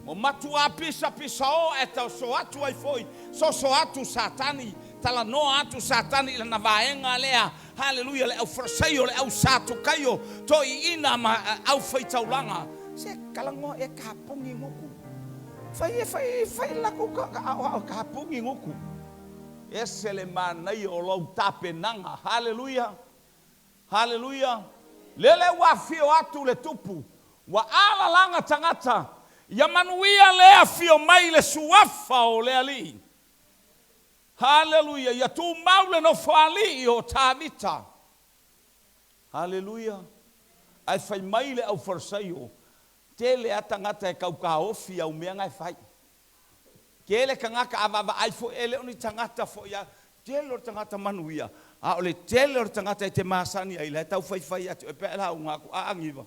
Ua matuā pisapisao ae taoso atu ai foi, soso atu Satani, talanoa atu Satani i lana vaega lea, haleluia, le aufarasaio, le au Satukaio, toeaiina ma aufaitaulaga. Se talanoa e kapugi gutu. Fai e fai, fai latou ka, ka, ao, kapugi gutu. Ese le manaia o lau tapenaga. Haleluia! Haleluia! Lele ua afio atu le Tupu, ua alalaga tagata, ia manuia le afio mai i le suafa o le Alii. Haleluia! Ia tumau le nofoalii o Tavita. Haleluia! Ae fai mai le aufarasaio, tele a tagata e taukaofi au mea na e fai. Tele tagata a vaavaai foi e le o ni tagata foi a tele o le tagata manuia, a o le tele o le tagata e te masani ai la e tau faifai atu e pe a lauga atu a agiva.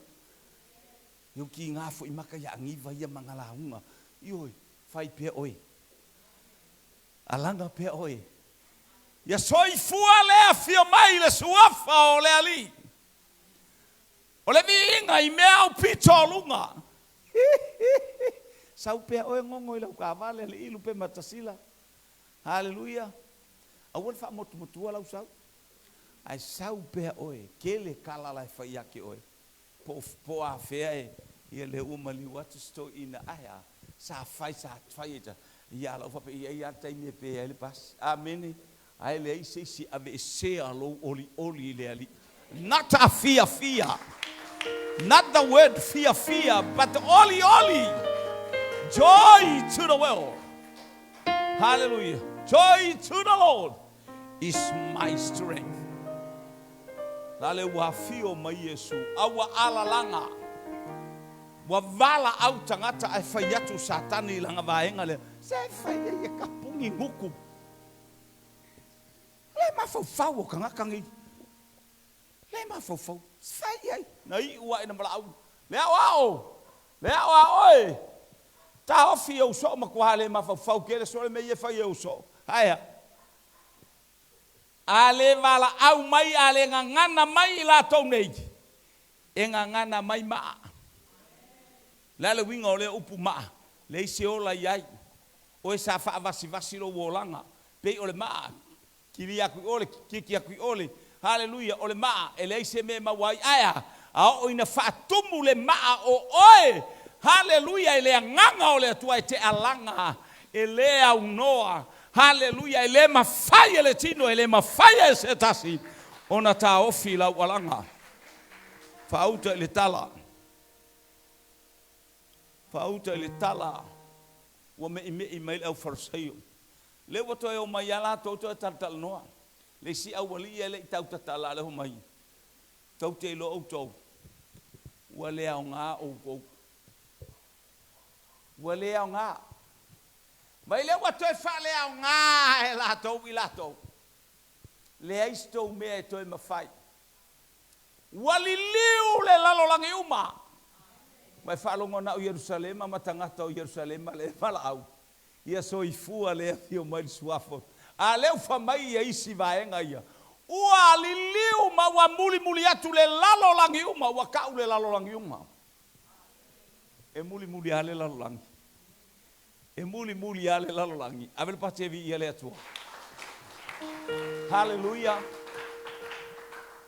E utiga foi maka ia agiva ia ma na lauga. Ioe, fai pea oe. Alaga pea oe. Ia soifua le afio mai le suafa o le Alii. O le viiga i mea aupito o luga. Sau pea oe gogo i lau taavale a le ilu pe matasila. Haleluia. Aua le faamotumotua lau sau. Ae sau pea oe, tele tala la e fai ia te oe. Po o afea e, ia lea ua maliu atu si toeaina, ae a? Sa fai, sa fai e ta, ia lau faapea, e i ai lava le taimi e pe ai le pasi. Amene. Ae leai se isi e aveesea lou olioli i le Alii. Not a fiafia. Not the word fiafia, but olioli. Joy to the world. Hallelujah. Joy to the Lord is my strength. La le ua afio mai Iesu, a ua alalaga. Ua valaau tagata ae fai atu Satani i lana vaega lea. Se fai ai e kapugi gutu. Le mafaufau o tagata nei. Le mafaufau. Fai ai. Na iu ae na valaau. Le aoao. Le aoao e. Taofi i ou soo matua le mafaufau kele sole me ia fai e ou soo. Ae a? A le valaau mai, a le gagana mai i latou nei, e gagana mai maa. Le a le uiga o lea upu maa? Leai se ola i ai. Oe sa faavasivasi lou olaga, pei o le maa. Kili aku i o le kiki aku i o le. Haleluia, o le maa, e leai se mea e maua ai. Ae a? A oo ina faatumu le maa o oe, haleluia, i le Agaga o le Atua e te alaga, e le aunoa, haleluia, e le mafai e le tino, e le mafai e se tasi ona taofi lau alaga. Faauta i le tala. Faauta i le tala ua me'ime'i mai le au Fariseio. Lea ua toe omai a latou toe talatalanoa. Le isi aualii e le i tautatala a le homai. Tou te iloa outou, ua le aoga outou. Ua le aoga. Mai lea ua toe faaleaoga e latou i latou. Leai se tou mea e toe mafai. Ua liliu le lalolagi uma. Ma e faalogo na o Ierusalema ma tagata o Ierusalema le valaau. Ia soifua le afio mai le Suafa. A lea ua fai mai ia isi vaega ia, ua liliu ma ua mulimuli atu le lalolagi uma, ua ka'u le lalolagi uma. E mulimuli lava le lalolagi. E mulimuli lava le lalolagi. Ave le pati e viia le Atua. Haleluia.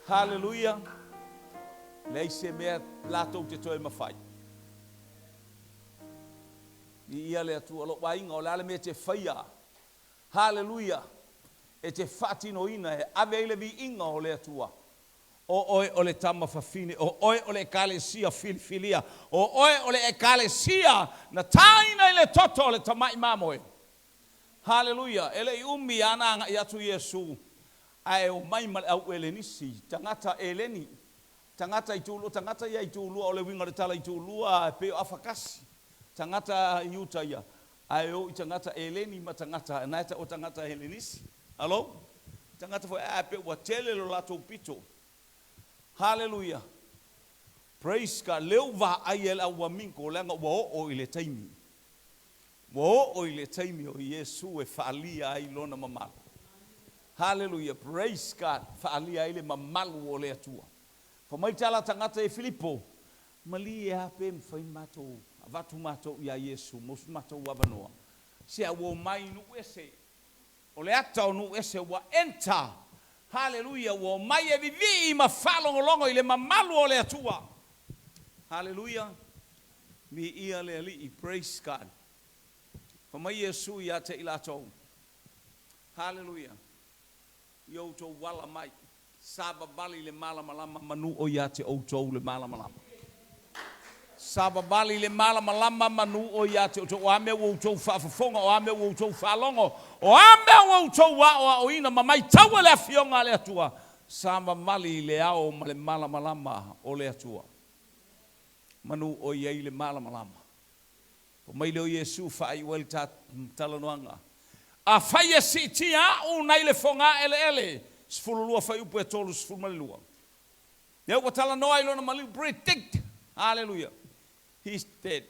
Haleluia. Leai se mea latou te toe mafai. Viia le Atua. Lou aiga, o le a le mea e te faia? Haleluia. E te faatinoina e ave ai le viiga o le Atua. O oe o le tama fafine, o oe o le ekalesia filifilia, o oe o le ekalesia na tāina i le toto o le tama'i mamoe. Haleluia. E le'i umi ana aga'i atu Iesu, ae omai ma le au Elenisi, tagata Eleni, tagata i tulua, tagata ia i tulua, o le uiga o le tala i tulua e pei o afakasi, tagata Iuta ia, ae o i tagata Eleni ma tagata, na e ta'ua tagata Helenisi. Alo? Tagata foi ae pe ua tele lo latou pito. Haleluia. Praise God. Lea ua vaai e le au uamingo, leaga ua oo i le taimi. Ua oo i le taimi o Iesu e faalia ai lona mamalu. Haleluia. Praise God. Faalia ai le mamalu o le Atua. Fai mai tala tagata e Filipo, malie lava pe mafai ona matou avatu matou iā Iesu mo so matou avanoa. Se a ua omai i nuu ese. O le ata o nuu ese ua enter. Haleluia. Ua omai e vivii ma faalogologo i le mamalu o le Atua. Haleluia. Viia le Alii. Praise God. Fai mai Iesu ia te i latou. Haleluia. Ia outou ala mai, savavali i le malamalama manu o ia te outou le malamalama. Savavali i le malamalama manu o ia te outou. O a mea ua outou faafofoga, o a mea ua outou faalogo, o a mea ua outou aoaoina ma maitaua le Afioga a le Atua, savavali i le ao ma le malamalama o le Atua. Manu o i ai le malamalama. Fai mai lea o Iesu faaiu ai le talanoaga, Afai e siitia a'u nai le fogaeleele, 12 fuaiupu e 32. Lea ua talanoa i lona maliu, predict, hallelujah, his death,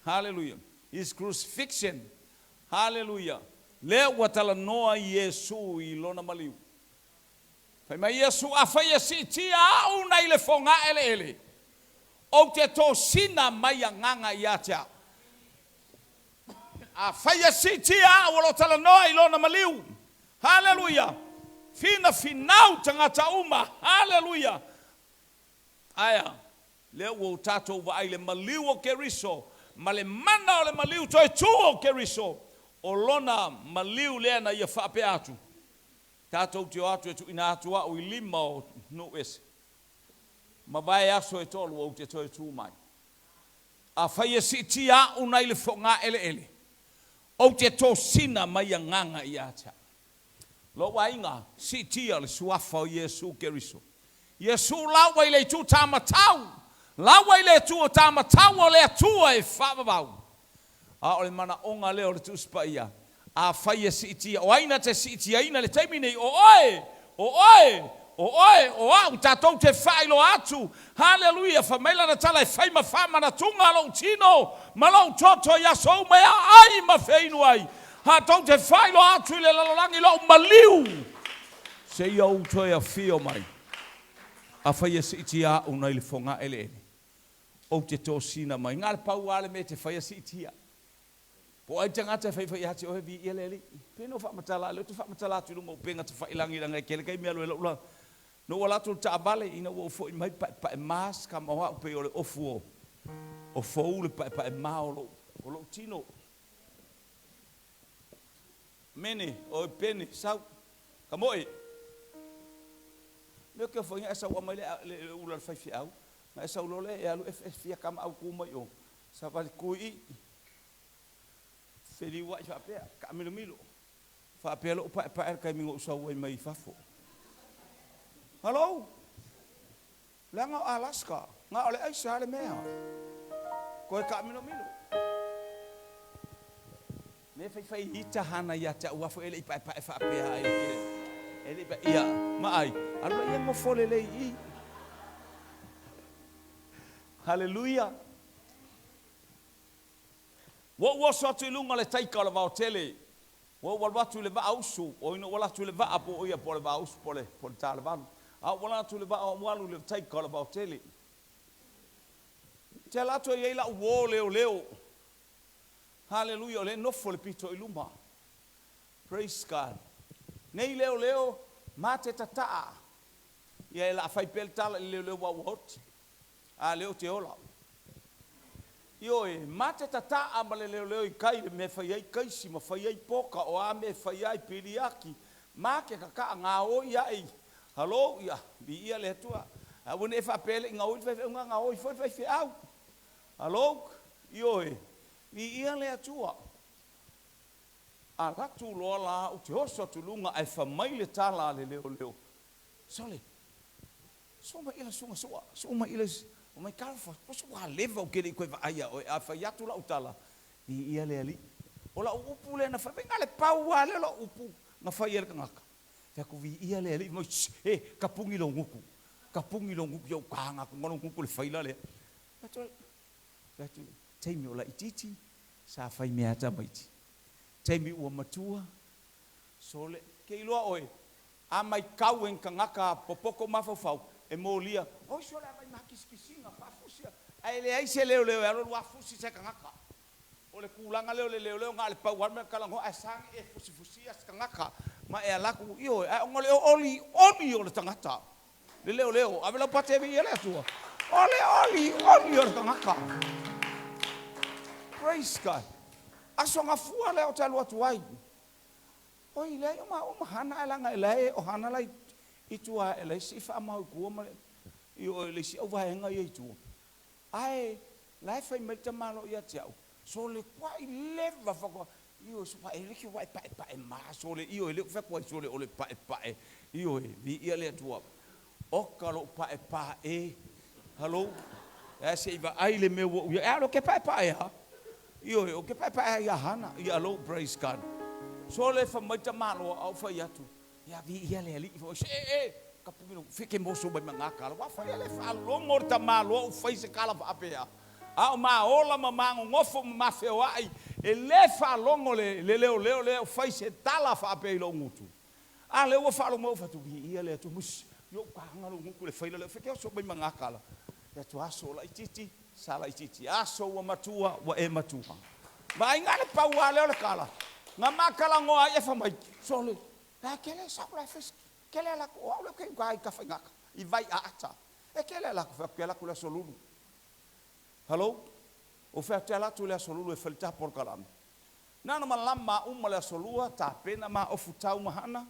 hallelujah, his crucifixion, hallelujah. Lea ua talanoa Iesu i lona maliu. Fai mai Iesu, Afai e siitia a'u nai le fogaeleele, ou te tosina mai agaga ia te au. Afai e siitia a'u o lo o talanoa i lona maliu. Haleluia! Finafinau tagata uma. Haleluia! Aea, lea ua o tatou vaai i le maliu o Keriso ma le mana o le maliu toe tu o Keriso, o lona maliu lea na ia faapea atu, Tatou te o atu e tuuina atu a'u i lima o nuu ese, mavae aso e tolu ou te toe tu mai. Afai e siitia a'u nai le fogaeleele, ou te tosina mai agaga ia te a'u. Lou aiga, siitia le Suafa o Iesu Keriso. Iesu laua i le itu tamatau, laua i le itu o tamatau o le Atua e faavavau. A o le manaoga lea o le Tusi Paia, afai e siitia, o ai na te siitiaina i le taimi nei? O oe! O oe! O oe! O a'u! Tatou te faailoa atu, Haleluia! Fai mai lana tala e fai ma faamanatuga lou tino ma lou toto i aso uma e aai ma feinu ai. Tatou te faailoa atu i le lalolagi lou maliu seia ou toe afio mai. Afai e siitia a'u nai le fogaeleele, ou te tosina mai. Na o le pau lava le mea e te faia, siitia. Po ai tagata e faifai ia te oe, viia le Alii. Pe na ou faamatala, lea ou te faamatala atu i luga o upega tafailagi leaga e tele taimi e alu ai lau la. Na ou ala atu i le taavale ina ua ou foi mai paepae ma si kama o au pei o le ofu o o fou le paepae ma o lou o lou tino. Mene, oi pene, sau. Ka moe. Mea ke foi e sau mai le le ula le faifeau. Na e sau loa lea e alu e fia kama au ku mai o. Savali kui i. Feliuai faapea, taamilomilo. Faapea lou paepae i le taimi na ou sau ai mai fafo. Hello? Leaga o Alaska, na o le aisa lava le mea. Toe taamilomilo. Mea faifai ita hana ia te au afu e le i paepae faapea ai le e le i ia ma ai alu ia nofo lelei i. Hallelujah. Ua ou oso atu i luga o le taika o le vaotele, ua ou alu atu i le vaausu, oi na ou alu atu i le vaa po o ia po o le vaausu po o le, po o le talevalu, a ou ala atu i le vaa ou alu i le taika o le vaotele. Te ala atu e i ai lau uō leoleo. Haleluia, o lea e nofo le pito i luma. Praise God. Nei leoleo ma te tataa. Ia e la fai pea le tala i le leoleo ua ua oti. A lea ou te ola. Ioe, ma te tataa ma le leoleo i kai le mea e fai ai kaisi ma fai ai poka, o a mea e fai ai piliaki, ma ke tataa gaoi ae i, halo, ia, viia le Atua. Aua ne i e faapea e le i gaoi le faifeau, na gaoi foi le faifeau. Halo, ioe, viia le Atua. Alu atu loa la ou te oso atu i luga ae fai mai le tala a le leoleo, Sole, Sua mai ila suga sua, sua mai ila o mai talofa, po so ua leva ou te le i toe vaai ia oe, a fai atu lau tala, viia le Alii. O lau upu lea na fai, na o le pau lava lea o lau upu na fai ai le tagata. Fai atu, viia le Alii, fai mai, e, tapuni lou gutu, tapuni lou gutu, ia ou taga atu lou gutu i le faila lea. Fai atu, fai atu, taimi o laitiiti, sa fai mea tamaiti. Taimi ua matua, Sole, ke iloa oe, a maitau e ni tagata popoto mafaufau, e molia, Oi sole a vai ma kisikisiga, faafusi a, ae leai se leoleo e alu alu afusi se tagata. O le tulaga lea o le leoleo na o le pau lava le mea talanoa ae sagi e fusifusia se tagata ma e alu atu, ioe, ae ona o le olioli o le tagata, le leoleo, ave lau pate e viia le Atua. O le olioli o le tagata. Praise God. Aso Gafua lea ou te alu atu ai. Oi, leai o maua ma Hana ae leaga e lae o Hana la i tua ae leai se i faamau i tua ma le i o le isi auvaega ia i tua. Ae la e fai mai le tamaloa ia te au, sole kuai leva faatoa ioe so e le ua e paepae ma sole ioe lea ou fai atu ai sole o le paepae ioe viia le Atua. Oka lou paepae Hello ae se i vaai le mea ua ou i ai. Ae ou te paepae lava. Ioe, ou te paepae lava ia Hana. Ia hello, praise God. Sole fai mai tamaloa a ou fai atu, ia viia le Alii foi. Se e, e, ka puni lou feke moso mai ma ngā kala. Ua fai ale faalogo le tamaloa ou fai se kala faapea. A o ma ola ma ma gogofo ma ma feoai, e le faalogo le, le leoleo lea o fai se tala faapea i lou gutu. A lea ua faalogo mai ou fai atu, viia le Atua, mus, i ou taga lou gutu i le faila lea, feke oso mai ma ngā kala. Fai atu, aso laitiiti, sa laitiiti, aso ua matua, ua e matua. Vaaiga le pau lava lea o le tala, na ma talanoa ai e fai mai, sole, la e kele sau la e fai kele ala atu, o au lea ou te i uka i Tafaigata, i Vaiaata. E kele ala atu, fai atu, ke ala atu i le aso Lulu. Hello? Ou fai atu, te ala atu i le aso Lulu e fai le ta polokalame. Na ona malama uma le aso lua, tapena ma ofu tau ma hana,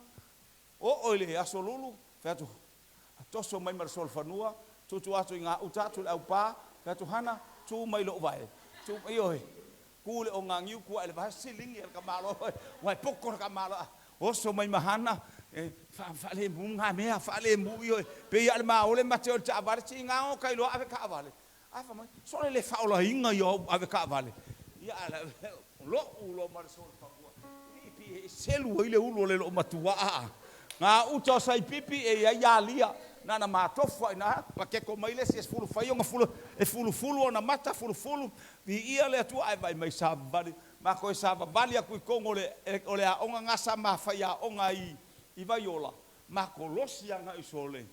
oo i le aso lulu, fai atu, toso mai ma le solofanua, tutu atu i gauta atu i le aupa, fai atu, Hana, tu mai lou vae, tu, ioe, ku le ogagiu, ku ae le vae, siligi e le tamaloa, ua e poko le tamaloa, oso mai ma Hana, e, fa, faalemu ngā mea, faalemu, ioe, pei lava o le maole mate o le taavale, tiga o ka iloa ave taavale. Ae fai mai, sole le faaolaina ia ou ave taavale. Ia a lo'u loa ma le solofanua, pipi e selu ai le ulu o le loomatua aa. Gauta o Saipipi e i ai alia, na ona matofu lava i ina, pakeko mai le isi e sefulu fai ona fulu, e fulufulu ona mata, fulufulu, viia le Atua ae vaai mai savavali, ma toe savavali atu i totonu o le, o le aoga na sa ma faiaoga ai i Vaiola, ma kolosi agai sole.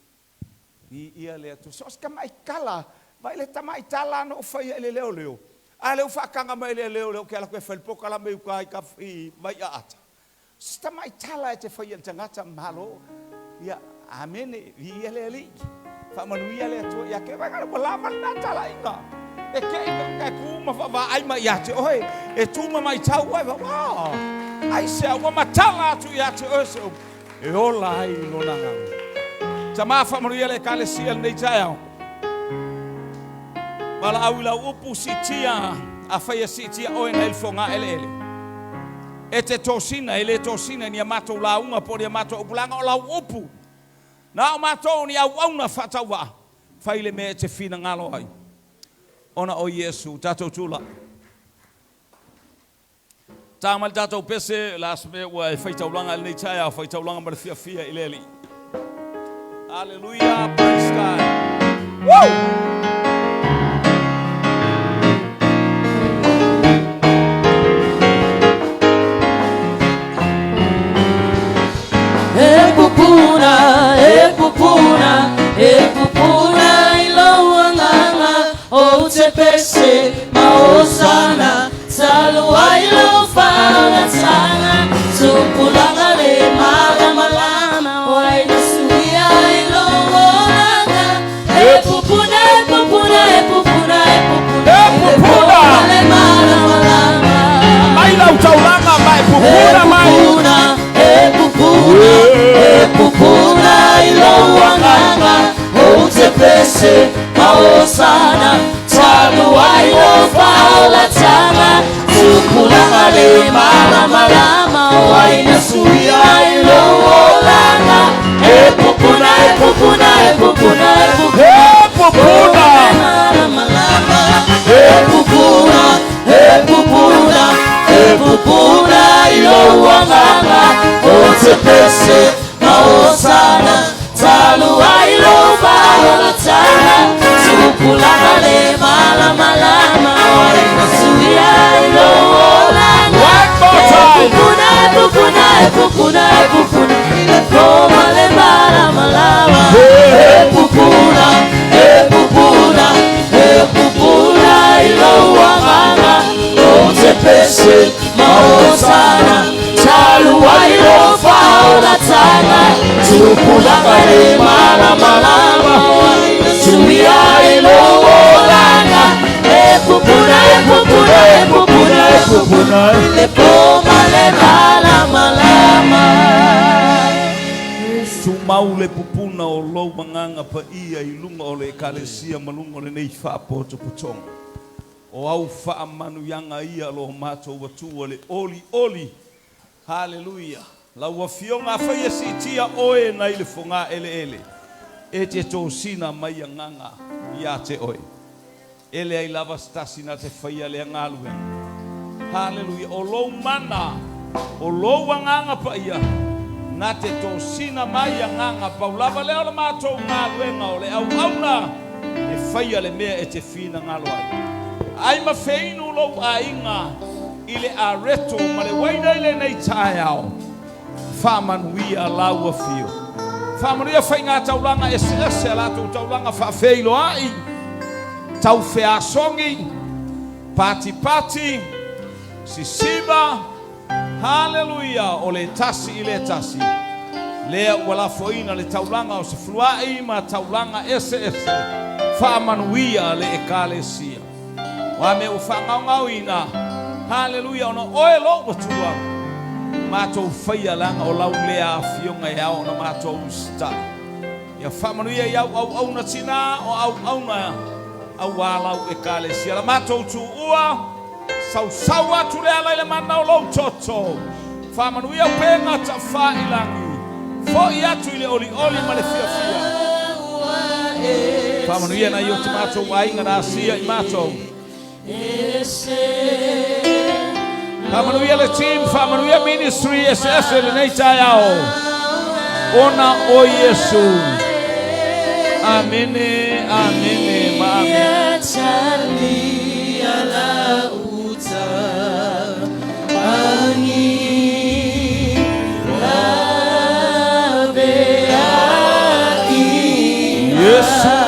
Viia le Atua. So o se tamai tala, vaai le tamai tala na ou faia i le leoleo, A lea ua faataga mai e leoleo lea ou te alu atu e fai le polokalame i uta i ka i Vaiaata. Si tamai tala e te faia i le tagata, malo. Ia, amene, viia le Alii. Faamanuia le Atua ia te oe. Vaai ua lava lena talaiga. E te i tagata e tu ma vaavaai mai ia te oe, e tu ma matau oe, wow, aisea ua matala atu ia te oe se upu e ola ai lona agaga. Tama, faamanuia le Ekalesia i lenei taeao. Valaau i lau upu, siitia, afai e siitia oe nai le fogaeleele. E te tosina, e le tosina i ni a matou lauga po o ni a matou upu, leaga o lau upu. Na o matou o ni auauna faatauvaa, fai le mea e te finagalo ai. Ona o Iesu, tatou tulai. Ta mai le tatou pese, la se mea ua e faitaulaga i lenei taeao, faitaulaga ma le fiafia i le Alii. Hallelujah, praise God. Woo! E pupuna, e pupuna, e pupuna i lou agaga ou te pese ma hosana, talu ai lou faaolataga, tupulaga le malamalama, o ai na suia i lou olaga. E pupuna, e pupuna, e pupuna, e pupuna, E pupuna. le malamalama. Mai lau taulaga ma e pupuna mai. E pupuna, e pupuna, e pupuna i lou agaga ou te pese ma hosana, talu ai lou faaolataga, tupulaga le malamalama, o ai na suia i lou olaga. E pupuna, e pupuna, e pupuna, e pupuna, E pupuna. malamalama. E pupuna, e pupuna, e pupuna i lou agaga ou te pese ma hosana, talu ai lou faaolataga, tupulaga le malamalama, o ai na suia i lou olaga. One more time. E pupuna, e pupuna, e pupuna, e pupuna, i le poma le malamalama. E pupuna, e pupuna, e pupuna i lou agaga ou te pese ma hosana, talu ai lou faaolataga, tupulaga le malamalama, o ai na suia i lou olaga. E pupuna, e pupuna, e pupuna, e pupuna i le poma le malamalama. Tumau le pupuna o lou agaga paia i luga o le ekalesia ma luga o lenei faapotopotoga. O au faamanuiaga ia lo matou atua le oli oli. Haleluia. Lau afioga afai e siitia oe nai le fogaeleele. E te tosina mai agaga ia te oe. E leai lava se tasi na te faia lea galuega. Haleluia. O lou mana, o lou agaga paia, na te tosina mai agaga pau lava lea o le matou galuega o le auauna e faia le mea e te finagalo ai. Ai ma feinu lou aiga i le areto ma le uaina i lenei taeao. Faamanuia lau afio. Faamanuia faiga taulaga eseese a latou taulaga faafeiloai, taufeasogi, patipati, sisiva. Haleluia, o le tasi i le tasi. Lea ua lafoina le taulaga o sefuluai ma taulaga eseese. Faamanuia le ekalesia. O a mea ua faagaogaoina. Haleluia, ona oe lou Atua. Matou faia leaga o lau lea afioga e ao ona matou usitai. Ia faamanuia i au auauna tinā o auauna auā lau ekalesia. La matou tuua, sausau atu le ala i le mana o lou toto. Faamanuia upega tafailagi. Fo'i atu i le olioli ma le fiafia. Faamanuia nai o te matou aiga na asia i matou. Faamanuia le team, faamanuia ministry eseese lenei taeao. Ona o Iesu. Amene, amene, ma amene. Iesu.